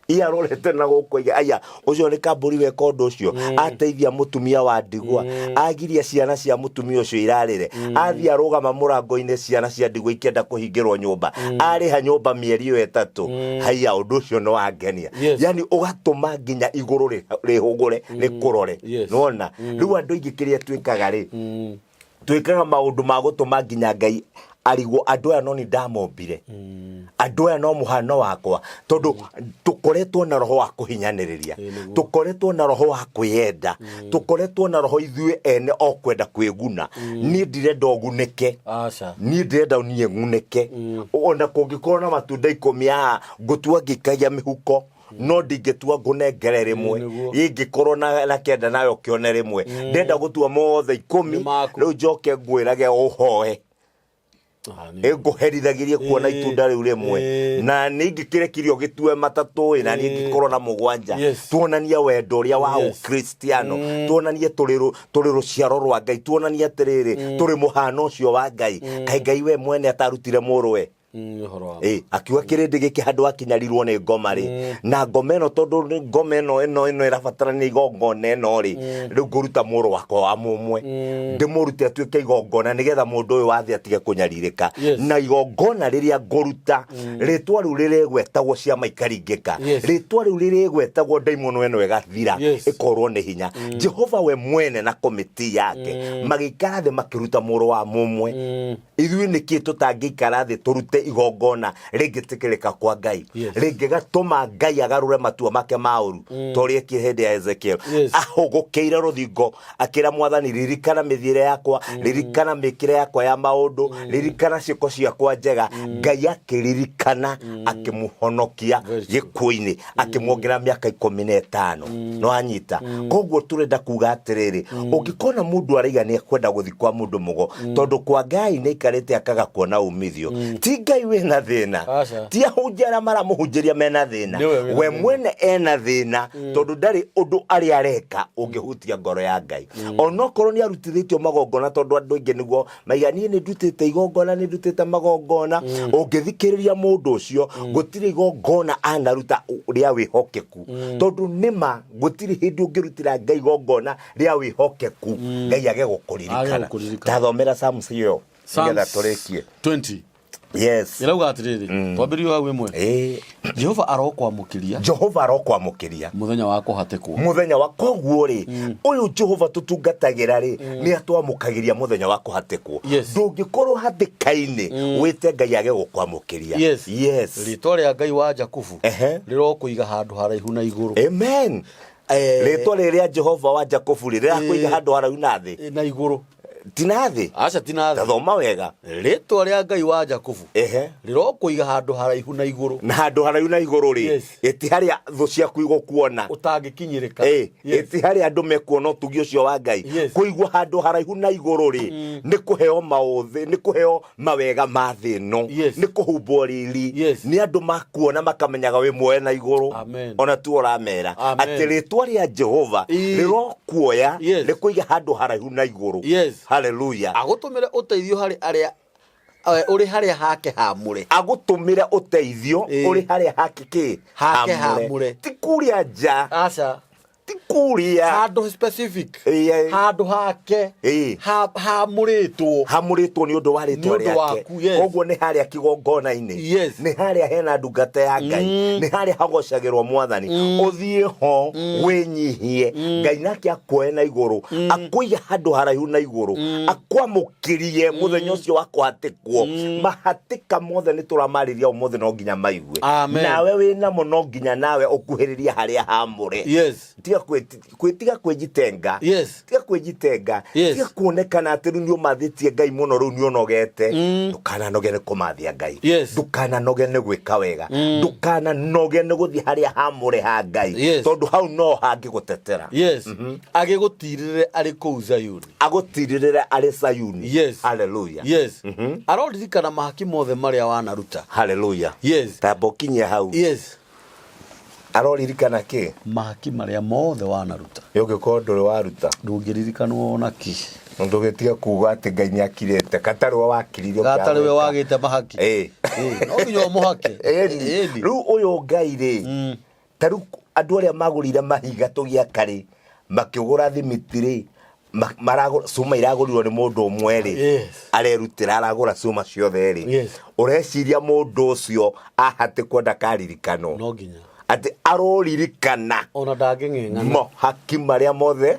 Iya arorete na gũkũ aiga, aya ũcio nĩ kambũri weka ũndũ ũcio, ateithia mũtumia wa ndigwa, agiria ciana cia mũtumia ũcio irarĩre, athiĩ arũgama mũrango-inĩ ciana cia ndigwa ikĩenda kũhingĩrwo nyũmba, arĩha nyũmba mĩeri ĩyo 3, haiya, ũndũ ũcio nĩ wangenia. Yani ũgatũma nginya igũrũ rĩhũgũre rĩkũrore. Nĩwona rĩu andũ aingĩ kĩrĩa twĩkaga rĩ, twĩkaga maũndũ ma gũtũma nginya Ngai arigwo, andũ aya no nĩ ndamombire, andũ aya no mũhano wakwa, tondũ tũkoretwo na roho wa kũhinyanĩrĩria, tũkoretwo na roho wa kwĩyenda, tũkoretwo na roho ithuĩ ene o kwenda kwĩguna. Niĩ ndirenda ũgunĩke. Aca. Niĩ ndĩrenda niĩ ng'unĩke. Ona kũngĩkorwo na matunda 10 haha, ngũtua ngĩikagia mĩhuko, no ndingĩtua ngũnengere rĩmwe. Ingĩkorwo na 9 nawe ũkĩone rĩmwe. Ndenda gũtua mothe 10. Nĩ maku. Rĩu njoke ngwĩrage ũhoe. Ah, nĩ- Ngũherithagirie kuona itunda rĩu rĩmwe. Na nĩ ingĩkĩrekirie ũgĩtue 3 ĩ, na niĩ ngĩkorwo na 7. Tuonanie wendo ũrĩa wa Ũkristiano, tuonanie tũrĩ rũciaro rwa Ngai, tuonanie atĩrĩrĩ, tũrĩ mũhano ũcio wa Ngai. Kaĩ Ngai we mwene atarutire mũrũwe? Ũhoro wa Akiuga kĩrĩndĩ gĩkĩ handũ akinyarirwo nĩ ngoma rĩ, na ngoma ĩno, tondũ nĩ ngoma ĩno ĩrabatarania igongona ĩno rĩ, rĩu ngũruta mũrũ wakwa wa mũmwe, ndĩmũrute atuĩke igongona nĩgetha mũndũ ũyũ wa thĩ atige kũnyarirĩka. Na igongona rĩrĩa ngũruta, rĩtwa rĩu rĩrĩgwetagwo, ciama ikaringĩka. Rĩtwa rĩu rĩrĩgwetagwo, ndaimono ĩno ĩgathira, ĩkorwo nĩ hinya. Jehova we mwene na komiti yake magĩikara thĩ makĩruta mũrũ wa mũmwe. Ithuĩ nĩkĩ tũtangĩikara thĩ tũrute igongona rĩngĩtĩkĩrĩka kwa Ngai, rĩngĩgatũma Ngai agarũre matua make ma ũru, ta ũrĩa ekire hĩndĩ ya Ezekiel? Ahũgũkĩire rũthingo akĩra Mwathani, ririkana mĩthiĩre yakwa, ririkana mĩkĩre yakwa ya maũndũ, ririkana ciĩko ciakwa njega. Ngai akĩririkana, akĩmũhonokia Very true. gĩkuũ-inĩ, akĩmuongerera mĩaka 15. No anyita. Koguo tũrenda kuga atĩrĩrĩ, ũngĩkona mũndũ araiga nĩ ekwenda gũthiĩ kwa mũndũ mũgo, tondũ kwa Ngai nĩ aikarĩte akaga kuona umithio, ti Ngai wĩna thĩna. Aca. Ti ahunjia arĩa maramũhunjĩria mena thĩna. Nĩwe wĩna We thĩna. mwene ena thĩna, tondũ ndarĩ ũndũ arĩa areka ũngĩhutia ngoro ya Ngai, onokorwo nĩ arutithĩtio magongona, tondũ andũ aingĩ nĩguo maiga, niĩ nĩ ndutĩte igongona, nĩ ndutĩte magongona. Ũngĩthikĩrĩria mũndũ ũcio, gũtirĩ igongona anaruta rĩa wĩhokeku, tondũ nĩma gũtirĩ hĩndĩ ũngĩrutĩra Ngai igongona rĩa wĩhokeku Ngai age Age gũkũririkana. gũkũririkana. Tathomera Psalms ĩyo nĩgetha Psalms tũrĩkie. 20. Yes. Ĩrauga atĩrĩrĩ, twambĩrĩrie hau ĩmwe. Ĩĩ. Jehova arokwamũkĩria Jehova arokwamũkĩria mũthenya wa kũhatĩkwo. Mũthenya wa koguo rĩ, ũyũ Jehova tũtungatagĩra rĩ, nĩ atwamũkagĩria mũthenya wa kũhatĩkwo. Ndũngĩkorwo hatĩka-inĩ wĩte Ngai age gũkwamũkĩria. Yes. Rĩtwa rĩa Ngai wa Jakubu rĩrokũiga handũ haraihu na igũrũ. Amen. Rĩtwa rĩrĩa Jehova wa Jakubu rĩ, rĩrakũiga handũ haraihu na thĩ. Na igũrũ. Ti na thĩ. Aca, ti na thĩ. Tathoma wega. Rĩtwa rĩa Ngai wa Jakubu rĩrokũiga handũ haraihu na igũrũ. Na handũ haraihu na igũrũ rĩ, ĩti harĩa thũ ciaku igũkuona. Ũtangĩkinyĩrĩka. Ĩti harĩa andũ mekuona ũtugi ũcio wa Ngai. Kũigwo handũ haraihu na igũrũ rĩ, nĩ kũheo maũthĩ, nĩ kũheo mawega ma thĩ ĩno. Nĩ kũhumbwo riri. Nĩ andũ makuona makamenyaga wĩ muoye na igũrũ. Amen. Ona tu ũramera Amen. atĩ rĩtwa rĩa Jehova rĩrokuoya, rĩkũiga handũ haraihu na igũrũ. Haleluya. Agũtũmĩre ũteithio harĩ arĩa ũrĩ harĩa hake hamũre. Agũtũmĩre ũteithio ũrĩ harĩa hake kĩ? Hake hamũre. Ti kũrĩa nja. Aca. Ti kũrĩa. Handũ specific. Handũ hake hamũrĩtwo. Hamũrĩtwo nĩ ũndũ wa rĩtwa Nĩ ũndũ rĩake. waku, yes. Koguo nĩ harĩa kĩgongona-inĩ. Nĩ harĩa hena ndungata ya Ngai. Nĩ harĩa hagocagĩrwo Mwathani. Ũthiĩ ho wĩnyihie. Ngai nake akuoe na igũrũ. Akũige handũ haraihu na igũrũ. Akwamũkĩrie mũthenya ũcio wa kũhatĩkwo. Mahatĩka mothe nĩ tũramarĩria ũmũthĩ no nginya maigue. Amen. Nawe wĩnamo no nginya nawe ũkuhĩrĩrie harĩa hamũre. Tiga tiga kwĩjitenga. Tiga kwĩjitenga. Tiga kuonekana atĩ rĩu nĩ ũmathĩtie Ngai mũno, rĩu nĩ ũnogete. Ndũkananoge nĩ kũmathia Ngai. Ndũkananoge nĩ gwĩka wega. Ndũkananoge nĩ gũthiĩ harĩa hamũre ha Ngai. Tondũ hau no hangĩgũtetera. Agĩgũtirĩrĩre arĩ kũu Zayuni. Agũtirĩrĩre arĩ Zayuni. Hallelujah. Aroririkana mahaki mothe marĩa wanaruta. Hallelujah. Tamba ũkinyie hau. Aroririkana kĩ? Mahaki marĩa mothe wanaruta. Ĩ ũngĩkorwo ndũrĩ waruta? Ndũngĩririkanwo ona kĩ. Ndũgĩtige kuga atĩ Ngai nĩ akirĩte. Gatarĩ we wakirire ũkĩaga Gatarĩ we gwĩka. wagĩte mahaki. No nginya ũmũhake. Ĩni. Rĩu ũyũ Ngai rĩ, ta rĩu andũ arĩa magũrire mahiga tũgĩaka rĩ, makĩgũra thimiti rĩ, maragũra cuma iragũrirwo nĩ mũndũ ũmwe rĩ, arerutĩra aragũra cuma ciothe rĩ. Ũreciria mũndũ ũcio ahatĩkwo ndakaririkanwo? No nginya. Atĩ aroririkana. Ona ndangĩng'eng'ana. Mohaki marĩa mothe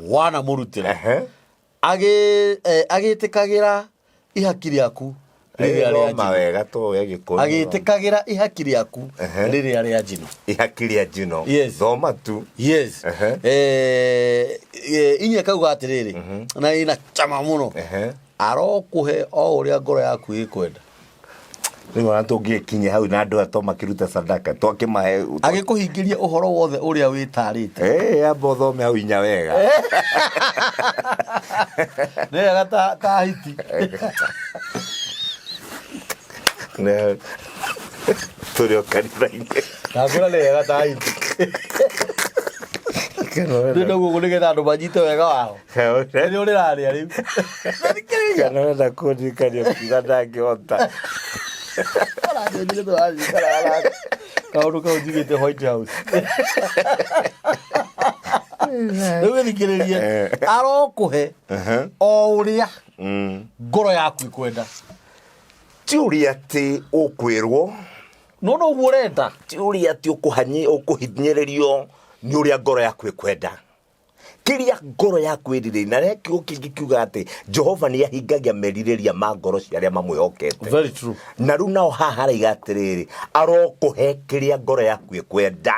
wanamũrutĩra. Agĩtĩkagĩra ihaki rĩaku rĩrĩa rĩa Thoma njino. wega to we Gĩkũyũ. Agĩtĩkagĩra ihaki rĩaku rĩrĩa rĩa njino. Ihaki rĩa njino. Thoma tu. Inya kauga atĩrĩrĩ, na ĩna cama mũno. Arokũhe o ũrĩa ngoro yaku ĩkwenda. Rĩu ona tũngĩkinya hau na andũ aya to makĩruta sadaka, twakĩmahe Agĩkũhingĩria ũhoro wothe ũrĩa wĩtarĩte. Amba ũthome hau inya wega. Nĩ wega ta hiti. Nĩ tũrĩ o kanitha-inĩ. Ndakũra nĩ wega ta hiti. Ndĩrenda ũguo nĩgetha andũ manyite wega wao. Nĩ ũrĩrarĩa rĩu. Kana ũrenda kũndirikania kiuga ndangĩhota. Kaũndũ kau njigĩte White House. Rĩu gĩthikĩrĩrie, arokũhe o ũrĩa ngoro yaku ĩkwenda. Ti ũrĩa atĩ ũkwĩrwo. No no ũguo ũrenda. Ti ũrĩa atĩ ũkũhinyĩrĩrio nĩ ũrĩa ngoro yaku ĩkwenda. Kĩrĩa ngoro yaku ĩrirĩirie, na reke kiugo kĩngĩ kiuga atĩ Jehova nĩ ahingagia merirĩria ma ngoro cia arĩa mamwĩhokete. Very true. Na rĩu nao haha haraiga atĩrĩrĩ, arokũhe kĩrĩa ngoro yaku ĩkwenda.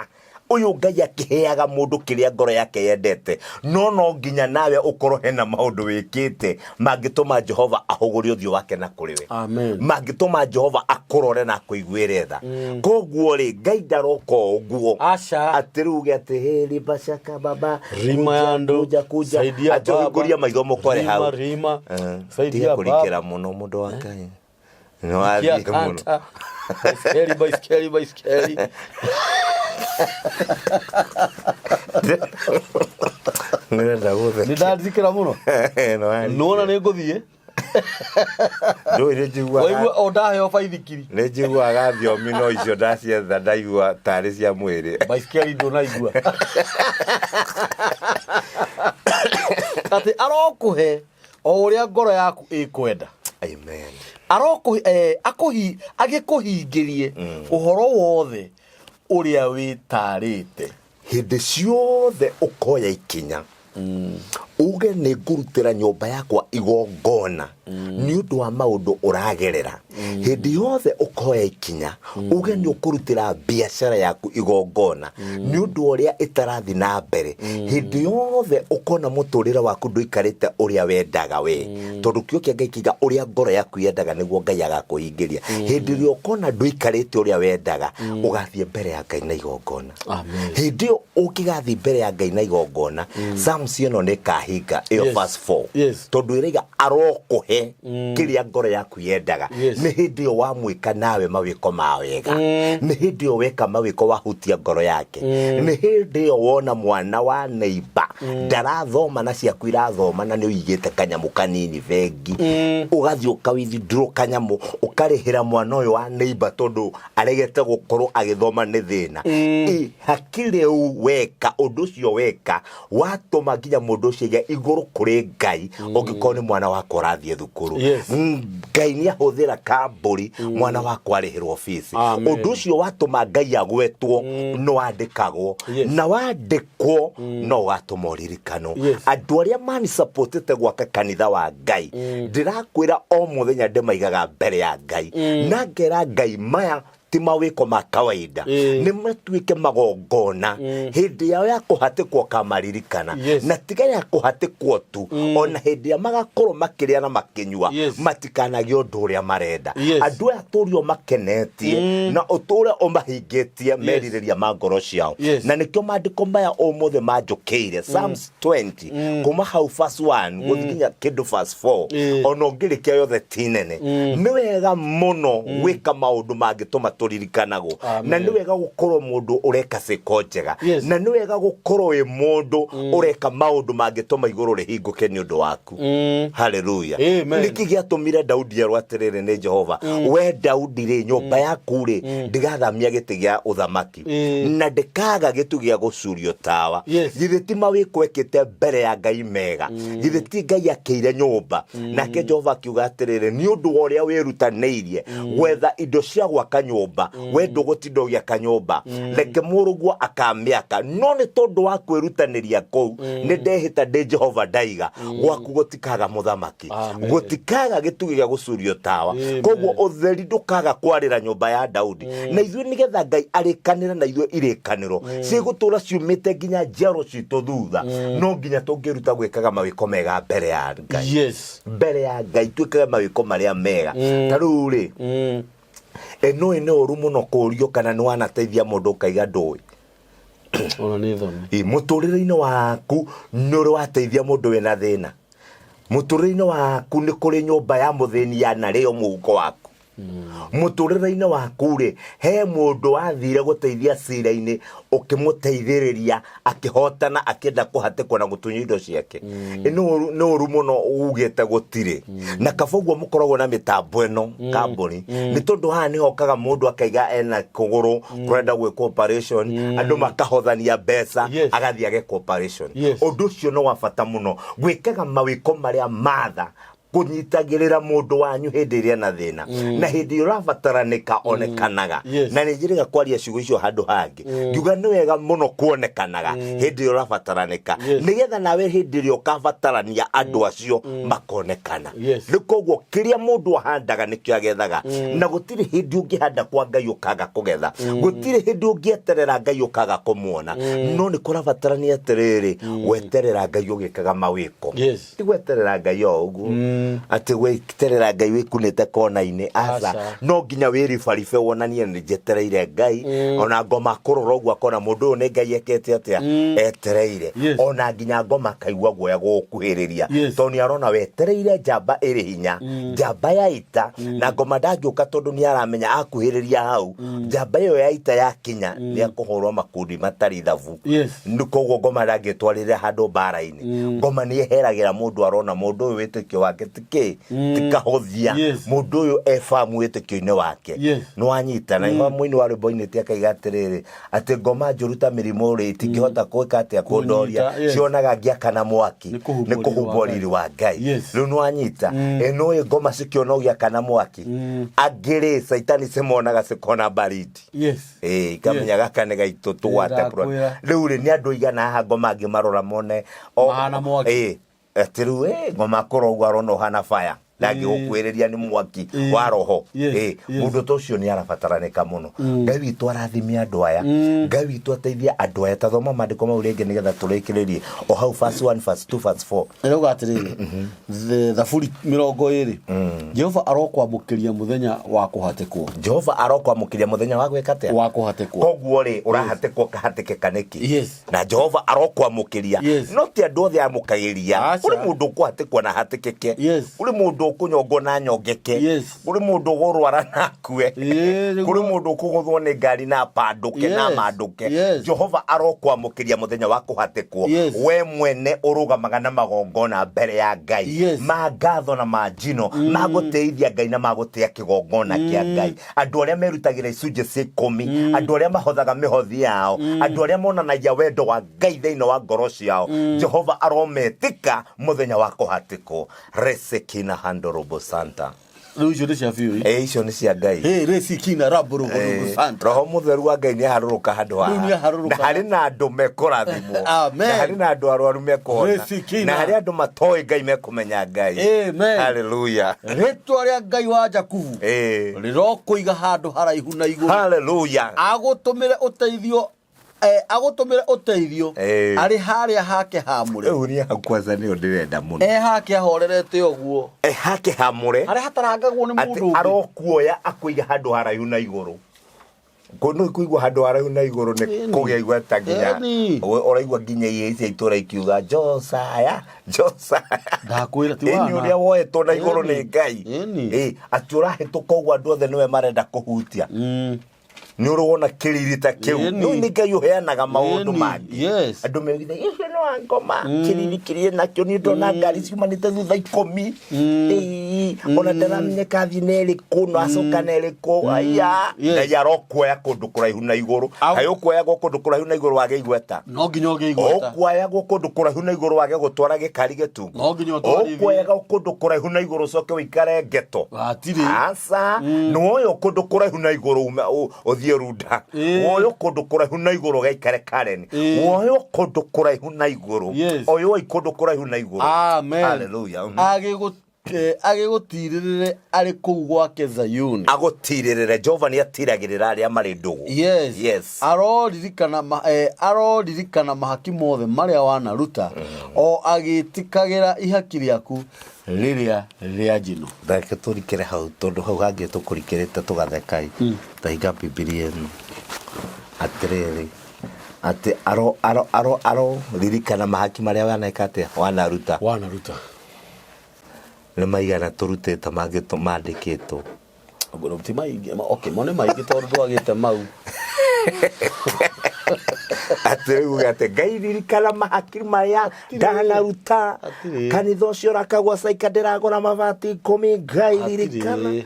Ũyũ Ngai akĩheaga mũndũ kĩrĩa ngoro yake yendete, no no nginya nawe ũkorwo hena maũndũ wĩkĩte mangĩtũma Jehova ahũgũre ũthiũ wake na kũrĩ we. Amen. Mangĩtũma Jehova akũrore na akũiguĩre tha. Koguo rĩ, Ngai ndaroka o ũguo. Aca. Atĩ rĩu uge atĩ, hey, riba shaka baba, Rima ya andũ, kuja, kuja. saidia Atĩ baba. ũhingũrie maitho mũkore Rima, hau. rima, saidia Tiga baba. kũrikĩra mũno mũndũ wa Ngai. Nĩ wathiĩ Kia mũno. kanta. Baiskeli, baiskeli, baiskeli. Nĩrenda gũtheka. Nĩ ndarikĩra mũno. Nĩ warikĩra. Nĩwona nĩ ngũthiĩ. Ndũĩ nĩ njiguaga. Waigua o ndaheo baithikiri. Nĩ njiguaga thiomi no icio ndacietha ndaigua tarĩ cia mwĩrĩ. Baiskeli ndũnaigua. Atĩ arokũhe o ũrĩa ngoro yaku ĩkwenda. Amen. Arokũ akũhi agĩkũhingĩrie ũhoro wothe ũrĩa wĩtarĩte. Hĩndĩ ciothe ũkoya ikinya uge nĩ ngũrutĩra nyũmba yakwa igongona nĩ ũndũ wa maũndũ ũragerera, hĩndĩ yothe ũkoya ikinya uge nĩ ũkũrutĩra biacara yaku igongona nĩ ũndũ wa ũrĩa ĩtarathi na mbere, hĩndĩ yothe ũkona mũtũrĩre waku ndũikarĩte ũrĩa wendaga we, tondũ kĩo kĩa Ngai kiuga ũrĩa ngoro yaku yendaga nĩguo Ngai agakũhingĩria. Hĩndĩ ĩrĩa ũkona ndũikarĩte ũrĩa wendaga, ũgathiĩ mbere ya Ngai na igongona. Amen. Hĩndĩ ĩyo ũngĩgathiĩ mbere ya Ngai na igongona, Psalms ĩno nĩ ĩkahinga ĩyo verse 4, tondũ ĩraiga arokũhe kĩrĩa ngoro yaku yendaga. Nĩ hĩndĩ ĩyo wamwĩka nawe mawĩko ma wega, nĩ hĩndĩ ĩyo weka mawĩko wahutia ngoro yake, nĩ hĩndĩ ĩyo wona mwana wa neighbor ndarathoma na ciaku irathoma na nĩ ũigĩte kanyamũ kanini bengi, ũgathiĩ ũka withdraw kanyamũ ũkarĩhĩra mwana ũyũ wa neighbor tondũ aregete gũkorwo agĩthoma nĩ thĩna. Ihaki rĩu weka ũndũ ũcio weka watũma nginya mũndũ ũcio aige igũrũ kũrĩ Ngai, ũngĩkorwo nĩ mwana wakwa ũrathiĩ thukuru. Ngai nĩ ahũthĩra kambũri mwana wakwa arĩhĩrwo bici. Amen. Ũndũ ũcio watũma Ngai agwetwo no wandĩkagwo na wandĩkwo no ũgatũma ũririkano. Andũ arĩa manisapotete gwaka kanitha wa Ngai, ndĩrakwĩra o mũthenya ndĩmaigaga mbere ya Ngai na ngera Ngai maya ti mawĩko ma kawaida, nĩ matuĩke magongona hĩndĩ yao ya kũhatĩkwo kamaririkana. Na tiga ya kũhatĩkwo tu, ona hĩndĩ ya magakorwo makĩrĩa na makĩnyua, matikanagie ũndũ ũrĩa marenda. Andũ aya tũrio makenetie na ũtũre ũmahingĩtie merirĩria ma ngoro ciao. Na nĩkĩo maandĩko maya ũmũthĩ manjũkĩire, Psalms 20 kuma hau verse 1 gũthiĩ nginya kĩndũ verse 4. Ona ũngĩrĩkia yothe ti nene. Nĩ wega mũno gwĩka maũndũ mangĩtũma tũririkanagwo, na Amen. nĩ wega gũkorwo mũndũ ũreka ciĩko njega, na nĩ wega gũkorwo wĩ mũndũ ũreka maũndũ mangĩtũma igũrũ rĩhingũke nĩ ũndũ waku. Haleluya. Amen. Nĩkĩ gĩatũmire Daudi erwo atĩrĩrĩ nĩ Jehova, we Daudi rĩ, nyũmba yaku rĩ, ndigathamia gĩtĩ gĩa ũthamaki na ndĩkaga gĩtũ gĩa gũcurio tawa? Githĩ ti mawĩko ekĩte mbere ya Ngai mega? Githĩ ti Ngai akĩire nyũmba? Nake Jehova akiuga atĩrĩrĩ, nĩ ũndũ wa ũrĩa wĩrutanĩirie gwetha indo cia gwaka nyũmba, we ndũgũtinda ũgĩaka nyũmba, reke mũrũguo akamĩaka. No nĩ tondũ wa kwĩrutanĩria kũu, nĩ ndehĩta ndĩ Jehova ndaiga gwaku gũtikaga mũthamaki. Amen. Gũtikaga gĩtugĩ gĩa gũcurio tawa. Amen. Koguo ũtheri ndũkaga kwarĩra nyũmba ya Daudi. Na ithuĩ nĩgetha Ngai arĩkanĩre na ithuĩ irĩkanĩro cigũtũra ciumĩte nginya njiaro citũ thutha, no nginya tũngĩruta gwĩkaga mawĩko mega mbere ya Ngai. Mbere ya Ngai twĩkage mawĩko marĩa mega. Ta rĩu rĩ, ĩno nĩ ũru mũno kũũrio kana nĩ wanateithia mũndũ ũkaiga ndũĩ. Ona nĩ thoni. Ĩ, mũtũrĩre-inĩ waku nĩ ũrĩ wateithia mũndũ wĩna thĩna? Mũtũrĩre-inĩ waku nĩ kũrĩ nyũmba ya mũthĩni yanarĩo mũhuko waku? Mũtũrĩre-inĩ waku rĩ, he mũndũ wathire gũteithia cira-inĩ ũkĩmũteithĩrĩria akĩhotana akĩenda kũhatĩkwo na gũtunywo indo ciake? Ĩ, nĩ ũru mũno ugĩte gũtirĩ. Na kaba ũguo mũkoragwo na mĩtambo ĩno kambuni, nĩ tondũ haha nĩ hokaga mũndũ akaiga ena kũgũrũ kũrenda gwĩkwo operation, andũ makahothania mbeca, agathiĩ agekwo operation. Ũndũ ũcio nĩ wa bata mũno gwĩkaga mawĩko marĩa matha kũnyitagĩrĩra mũndũ wanyu hĩndĩ ĩrĩa na thĩna na hĩndĩ ĩrĩa ũrabataranĩka onekanaga. Na nĩ njĩrĩga kwaria ciugo icio handũ hangĩ, ngiuga nĩ wega mũno kuonekanaga hĩndĩ ĩrĩa ũrabataranĩka, nĩgetha nawe hĩndĩ ĩrĩa ũkabatarania andũ acio makonekana. Rĩu koguo kĩrĩa mũndũ ahandaga nĩkĩo agethaga, na gũtirĩ hĩndĩ ũngĩhanda kwa Ngai ũkaga kũgetha, gũtirĩ hĩndĩ ũngĩeterera Ngai ũkaga kũmuona. No nĩ kũrabatarania atĩrĩrĩ, gweterera Ngai ũgĩkaga mawĩko. Ti gweterera Ngai o ũguo atĩ gweterera Ngai wĩkunĩte kona-inĩ, aca. Aca. No nginya wĩribaribe wonanie nĩ njetereire Ngai. Ona ngoma kũrora ũguo akona mũndũ ũyũ nĩ Ngai ekete atĩa, etereire. Ona nginya ngoma akaigua guoya gũgũkuhĩrĩria, tondũ nĩ arona wetereire njamba ĩrĩ hinya, njamba ya ita, na ngoma ndangĩũka tondũ nĩ aramenya akuhĩrĩria hau, njamba ĩyo ya ita yakinya nĩ akũhũrwo makundi matarĩ ithabu. Nĩ koguo ngoma ndangĩtwarĩrĩra handũ mbara-inĩ. Ngoma nĩ eheragĩra mũndũ arona mũndũ ũyũ wĩtĩkio wake wake ti kĩ ti kahothia. Mũndũ ũyũ e famu wĩtĩkio-inĩ wake. Nĩwanyita na nĩho mũini wa rwĩmbo ainĩte akaiga atĩrĩrĩ, atĩ ngoma njũru ta mĩrimũ rĩ, itingĩhota gwĩka atĩa? Kũndoria. Cionaga ngĩakana mwaki. Nĩ kũhumbwo nĩ kũhumbwo riri riri wa Ngai. Rĩu nĩwanyita ĩ nũĩ ngoma cikĩona ũgĩakana mwaki, angĩ rĩ, caitani cimonaga cikona baridi. Ĩĩ, ikamenya gaka nĩ gaitũ tũgwate. Ndakwĩra. Rĩu rĩ, nĩ andũ aigana haha ngoma angĩmarora mone Mahana mwaki. Ĩĩ, atĩ rĩu ĩ, ngoma kũrora ũguo arona ũhana fire ndangĩgũkuĩrĩria nĩ mwaki wa roho. Ĩĩ, mũndũ ta ũcio nĩ arabataranĩka mũno. Ngai witũ arathime andũ aya, Ngai witũ ateithie andũ aya. Ta thoma maandĩko mau rĩngĩ nĩgetha tũrĩkĩrĩrie o hau, verse 1, verse 2, verse 4. Ĩrauga atĩrĩrĩ, Thaburi 20, Jehova arokwamũkĩria mũthenya wa kũhatĩkwo. Jehova arokwamũkĩria mũthenya wa gwĩka atĩa? Wa kũhatĩkwo. Koguo rĩ, ũrahatĩkwo ũkahatĩkĩka nĩkĩ? Na Jehova arokwamũkĩria. No ti andũ othe amũkagĩria. Aca. Kũrĩ mũndũ ũkũhatĩkwo na hatĩkĩke. Kũrĩ mũndũ ũkũnyongwo na nyongeke. Kũrĩ mũndũ ũgũrwara na akue. Nĩguo. Kũrĩ mũndũ ũkũgũthwo nĩ ngari na apandũke na amandũke. Jehova arokwamũkĩria mũthenya wa kũhatĩkwo. We mwene ũrũgamaga na magongona mbere ya Ngai ma ngatho na ma njino, ma gũtĩithia Ngai na ma gũtĩa kĩgongona kĩa Ngai, andũ arĩa merutagĩra icunjĩ cia 10, andũ arĩa mahothaga mĩhothi yao, andũ arĩa monanagia wendo wa Ngai thĩinĩ wa ngoro ciao, Jehova arometĩka mũthenya wa kũhatĩkwo. Resekina handorobo santa. Rĩu icio nĩ cia biũ. Ĩ, icio nĩ cia Ngai. Hey, resikina raborobo santa. Roho Mũtheru wa Ngai nĩ aharũrũka handũ haha. Rĩu nĩ aharũrũka. Na harĩ na andũ mekũrathimwo. Amen. Na harĩ na andũ arwaru mekũhona. Resikina. Na harĩ andũ matoĩ Ngai mekũmenya Ngai. Amen. Haleluya. Rĩtwa rĩa Ngai wa Jakubu rĩrokũiga handũ haraihu na igũrũ. Haleluya. Agũtũmĩre ũteithio, agũtũmĩre ũteithio arĩ harĩa hake hamũre. Rĩu niĩ hau kwanza nĩyo ndĩrenda mũno. E hake ahorerete ũguo. E hake hamũre. Harĩa hatarangagwo nĩ atĩ mũndũ ũngĩ. Arokuoya akũiga handũ haraihu na igũrũ. No kũigua handũ haraihu na igũrũ nĩ kũgĩa igweta nginya ũraigua nginya iria cia itũra ikiuga Josaya, Josaya. Ndakwĩra ti Ĩni wana. Ũrĩa woetwo na igũrũ nĩ Ngai. Ĩ, atĩ ũrahĩtũka ũguo andũ othe nĩwe marenda kũhutia. Nĩ ũrĩ wona kĩriri ta kĩu? Nĩ nĩ Ngai ũheanaga maũndũ mangĩ. Andũ meugitha icio nĩ wa ngoma kĩriri kĩrĩa nakĩo niĩ ndona ngari ciumanĩte thutha 10. Ĩĩ, ona ndaramenyeka athiĩ na ĩrĩkũ na acoka na ĩrĩkũ aya. Ngai arokuoya kũndũ kũraihu na igũrũ. Kaĩ ũkuoyagwo kũndũ kũraihu na igũrũ wage igweta? No nginya ũgĩe igweta. Ũkuoyagwo kũndũ kũraihu na igũrũ wage gũtwara gĩkari gĩtungu? No nginya ũtwarithie. Ũkuoyagwo kũndũ kũraihu na igũrũ ũcoke ũikare ngeto? Hatirĩ. Aca, nĩ woywo kũndũ kũraihu na igũrũ ũthiĩ Runda. Woywo kũndũ kũraihu na igũrũ ũgaikare Karen. Woywo kũndũ kũraihu na igũrũ. Oywo kũndũ kũraihu na igũrũ. Amen. Hallelujah. Agĩgũtirĩrĩre arĩ kũu gwake Zayuni. Agũtirĩrĩre. Jehova nĩ atiragĩrĩra arĩa marĩ ndũgũ. Aroririkana aroririkana mahaki mothe marĩa wanaruta, o agĩtĩkagĩra ihaki rĩaku rĩrĩa rĩa njino. Reke tũrikĩre hau tondũ hau hangĩ tũkũrikĩrĩte tũgathekai. Tahinga Bibilia ĩno atĩrĩrĩ, atĩ aro aro aro aroririkana mahaki marĩa waneka atĩa? Wanaruta. Wanaruta. Nĩ maigana tũrutĩte mangĩ mandĩkĩtwo? Ti maingĩ, okay, mo nĩ maingĩ tondũ ndwagĩte mau. Atĩ rĩu uge atĩ Ngai ririkana mahaki marĩa ndanaruta. Hatirĩ. Kanitha ũcio ũrakagwo caika ndĩragũra mabati 10, Ngai Hatirĩ. ririkana.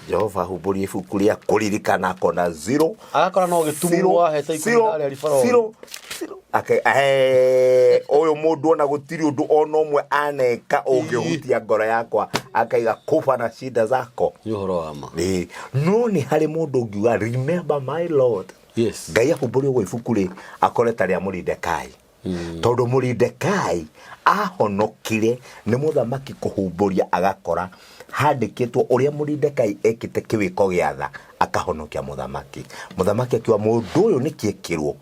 Jehova humbũrie ibuku rĩa kũririkana akona zero. Agakora no gĩtumu Zero, wahete 10 zero, harĩa ribarori. zero, zero. Ũyũ mũndũ ona gũtirĩ ũndũ ona ũmwe aneka ũngĩhutia ngoro yakwa, akaiga kufa na shida zako. Nĩ ũhoro wa ma. Ĩĩ, no nĩ harĩ mũndũ ũngiuga remember my Lord. Ngai ahumbũrie ũguo ibuku rĩ, akore ta rĩa Mũrindekai, tondũ Mũrindekai ahonokire nĩ mũthamaki kũhumbũria agakora handĩkĩtwo ũrĩa Mũrindekai ekĩte kĩwĩko gĩa tha akahonokia mũthamaki. Mũthamaki akiuga mũndũ ũyũ nĩkĩ ekĩrwo,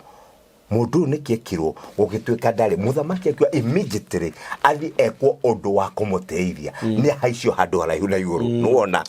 mũndũ ũyũ nĩkĩ ekĩrwo gũgĩtuĩka ndarĩ. Mũthamaki akiuga immediately athiĩ ekwo ũndũ wa kũmũteithia, nĩ ahaicio handũ haraihu na igũrũ. Nĩwona?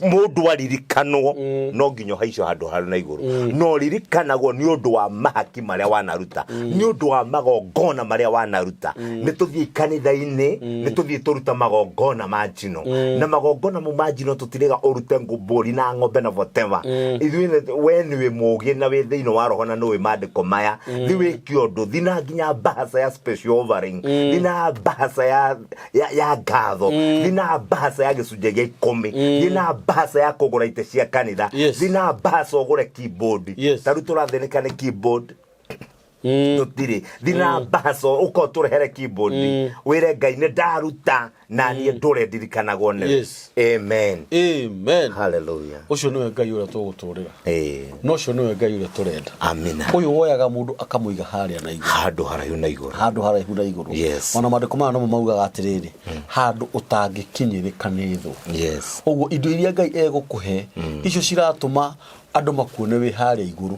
Mũndũ aririkanwo no nginya ũhaicio handũ haraihu na igũrũ, no ũririkanagwo nĩ ũndũ wa mahaki marĩa wanaruta, nĩ ũndũ wa magongona marĩa wanaruta. Nĩ tũthiĩ kanitha-inĩ, nĩ tũthiĩ tũruta magongona ma njino, na magongona mau ma njino tũtirĩga ũrute mbũri na ng'ombe na whatever. Ithuĩ we nĩ wĩ mũũgĩ na wĩ thĩinĩ wa roho na nĩ ũĩ maandĩko maya. Thi wĩke ũndũ, thi na nginya mbahaca ya special offering, thi na mbahaca ya ngatho, thi na mbahaca ya gĩcunjĩ gĩa 10, thi na mbahaca ya kũgũra itĩ cia kanitha, thi na mbahaca ũgũre keyboard. Ta rĩu tũrathĩnĩka nĩ keyboard, tũtirĩ. Thi na mbahaca ũka ũtũrehere keyboard, wĩre Ngai nĩ ndaruta na niĩ ndũre ndirikanagwo nĩwe. Amen. Amen. Hallelujah. Ũcio nĩwe Ngai ũrĩa tũgũtũrĩra. Eh. Na ũcio nĩwe Ngai ũrĩa tũrenda. Amina. Ũyũ woyaga mũndũ akamũiga harĩa na igũrũ. Handũ haraihu na igũrũ. Handũ haraihu na igũrũ. Ona maandĩko maya nomo maugaga atĩrĩrĩ, handũ ũtangĩkinyĩrĩka nĩ thũ. Ũguo indo iria Ngai egũkũhe, icio ciratũma andũ makuone wĩ harĩa igũrũ.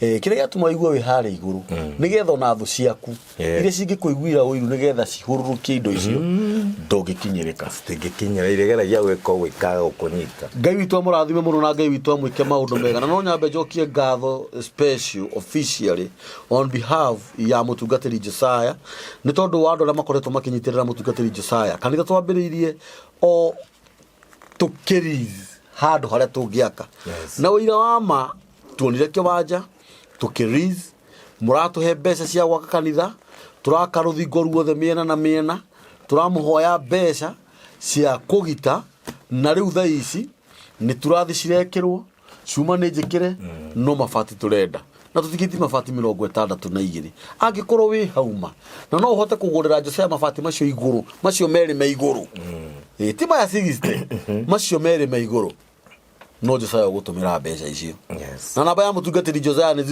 Kĩrĩa gĩatũma ũigue wĩ harĩa igũrũ, nĩgetha ona thũ ciaku iria cingĩkũiguĩra ũiru, nĩgetha cihũrũrũkie indo icio, ndũngĩkinyĩrĩka. Citingĩkinyĩra, iregeragia gwĩka ũguo ikaga gũkũnyita. Ngai witũ amũrathime mũno, na Ngai witũ amwĩke maũndũ mega. Na no nyambe njokie ngatho special officially on behalf ya mũtungatĩri Josiah, nĩ tondũ wa andũ arĩa makoretwo makĩnyitĩrĩra mũtungatĩri Josiah. Kanitha twambĩrĩirie o tũkĩriz handũ harĩa tũngĩaka. Na ũira wa ma, tuonire kĩwanja tũkĩriz, mũratũhe mbeca cia gwaka kanitha, tũraka rũthingo ruothe mĩena na mĩena, tũramũhoya mbeca cia kũgita, na rĩu thaa ici nĩ turathi cirekĩrwo, cuma nĩ njĩkĩre, no mabati tũrenda na tũtigĩti mabati 62. Angĩkorwo wĩ hauma na no ũhote kũgũrĩra Josiah mabati macio igũrũ, macio merĩ me igũrũ. Ĩ, ti maya 60, macio merĩ me igũrũ, no Josiah ũgũtũmĩra mbeca icio. Na namba ya mũtungatĩri Josiah nĩ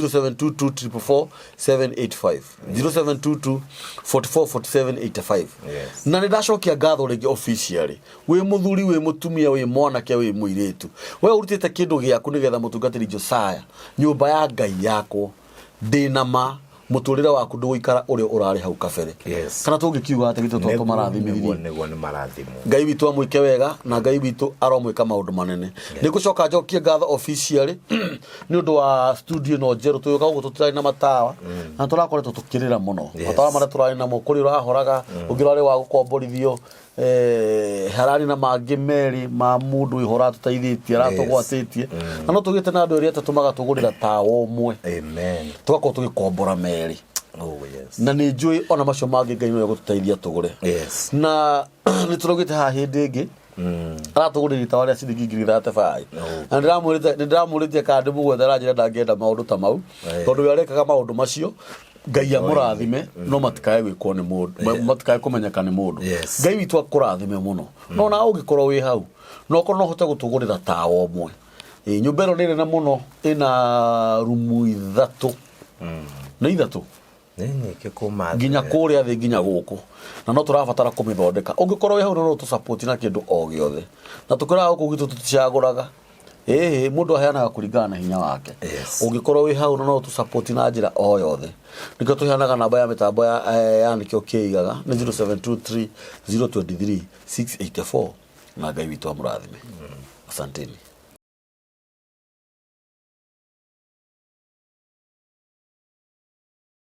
0722444785, 0722 444785. Na nĩ ndacokia ngatho rĩngĩ officially, wĩ mũthuri, wĩ mũtumia, wĩ mwanake, wĩ mũirĩtu, we ũrutĩte kĩndũ gĩaku nĩgetha mũtungatĩri Josiah nyũmba ya Ngai yakwo, ndĩna ma mũtũrĩre waku ndũgũikara ũrĩa ũrarĩ hau kabere. Kana tũngĩkiuga atĩ gitũ Nĩguo, tũmarathimithie. Nĩguo, nĩ marathimwo. Ngai witũ amwĩke wega, na Ngai witũ aromwĩka maũndũ manene. Nĩ ngũcoka njokie ngatho officially nĩ ũndũ wa studio ĩno njerũ. Tũgĩũka gũkũ tũtirarĩ na matawa, na tũrakoretwo tũkĩrĩra mũno. Matawa marĩa tũrarĩ namo, kũrĩ ũrahoraga, ũngĩ ũrarĩ wa gũkomborithio, hararĩ na mangĩ merĩ ma mũndũ wĩho ũratũteithĩtie, aratũgwatĩtie, na no tũgĩte na andũ erĩ atatũ magatũgũrĩra tawa ũmwe. Amen. Tũgakorwo tũgĩkombora merĩ. Oh yes. Na nĩ njũĩ ona macio mangĩ Ngai nĩwe gũtũteithia tũgũre. Na nĩ tũraugĩte haha hĩndĩ ĩngĩ aratũgũrĩra itawa rĩa ciringi 35,000. Na nĩ ndĩramũrĩtie kana ndĩmũgwete, aranjĩra ndangĩenda maũndũ ta mau, tondũ we arekaga maũndũ macio Ngai amũrathime, no matikae gwĩkwo nĩ mũndũ, matikae kũmenyeka nĩ mũndũ. Ngai witũ akũrathime mũno. No na ũngĩkorwo wĩ hau, no okorwo no ũhote gũtũgũrĩra tawa ũmwe. Ĩ, nyũmba ĩno nĩ nene mũno, ĩna rumu 3, nĩ 3. Nĩ nyingĩ kuma thĩ. Nginya kũrĩa thĩ nginya gũkũ, na no tũrabatara kũmĩthondeka. Ũngĩkorwo wĩ hau no ũtũsupport na kĩndũ o gĩothe, na tũkĩraga gũkũ gwitũ tũticagũraga, ĩhĩ, mũndũ aheanaga kũringana na hinya wake. Ũngĩkorwo wĩ hau na no ũtũsupport na njĩra o yothe, nĩkĩo tũheanaga namba ya mĩtambo ya nĩkĩo kĩigaga nĩ 0723 023 684. Na Ngai witũ amũrathime. Asanteni.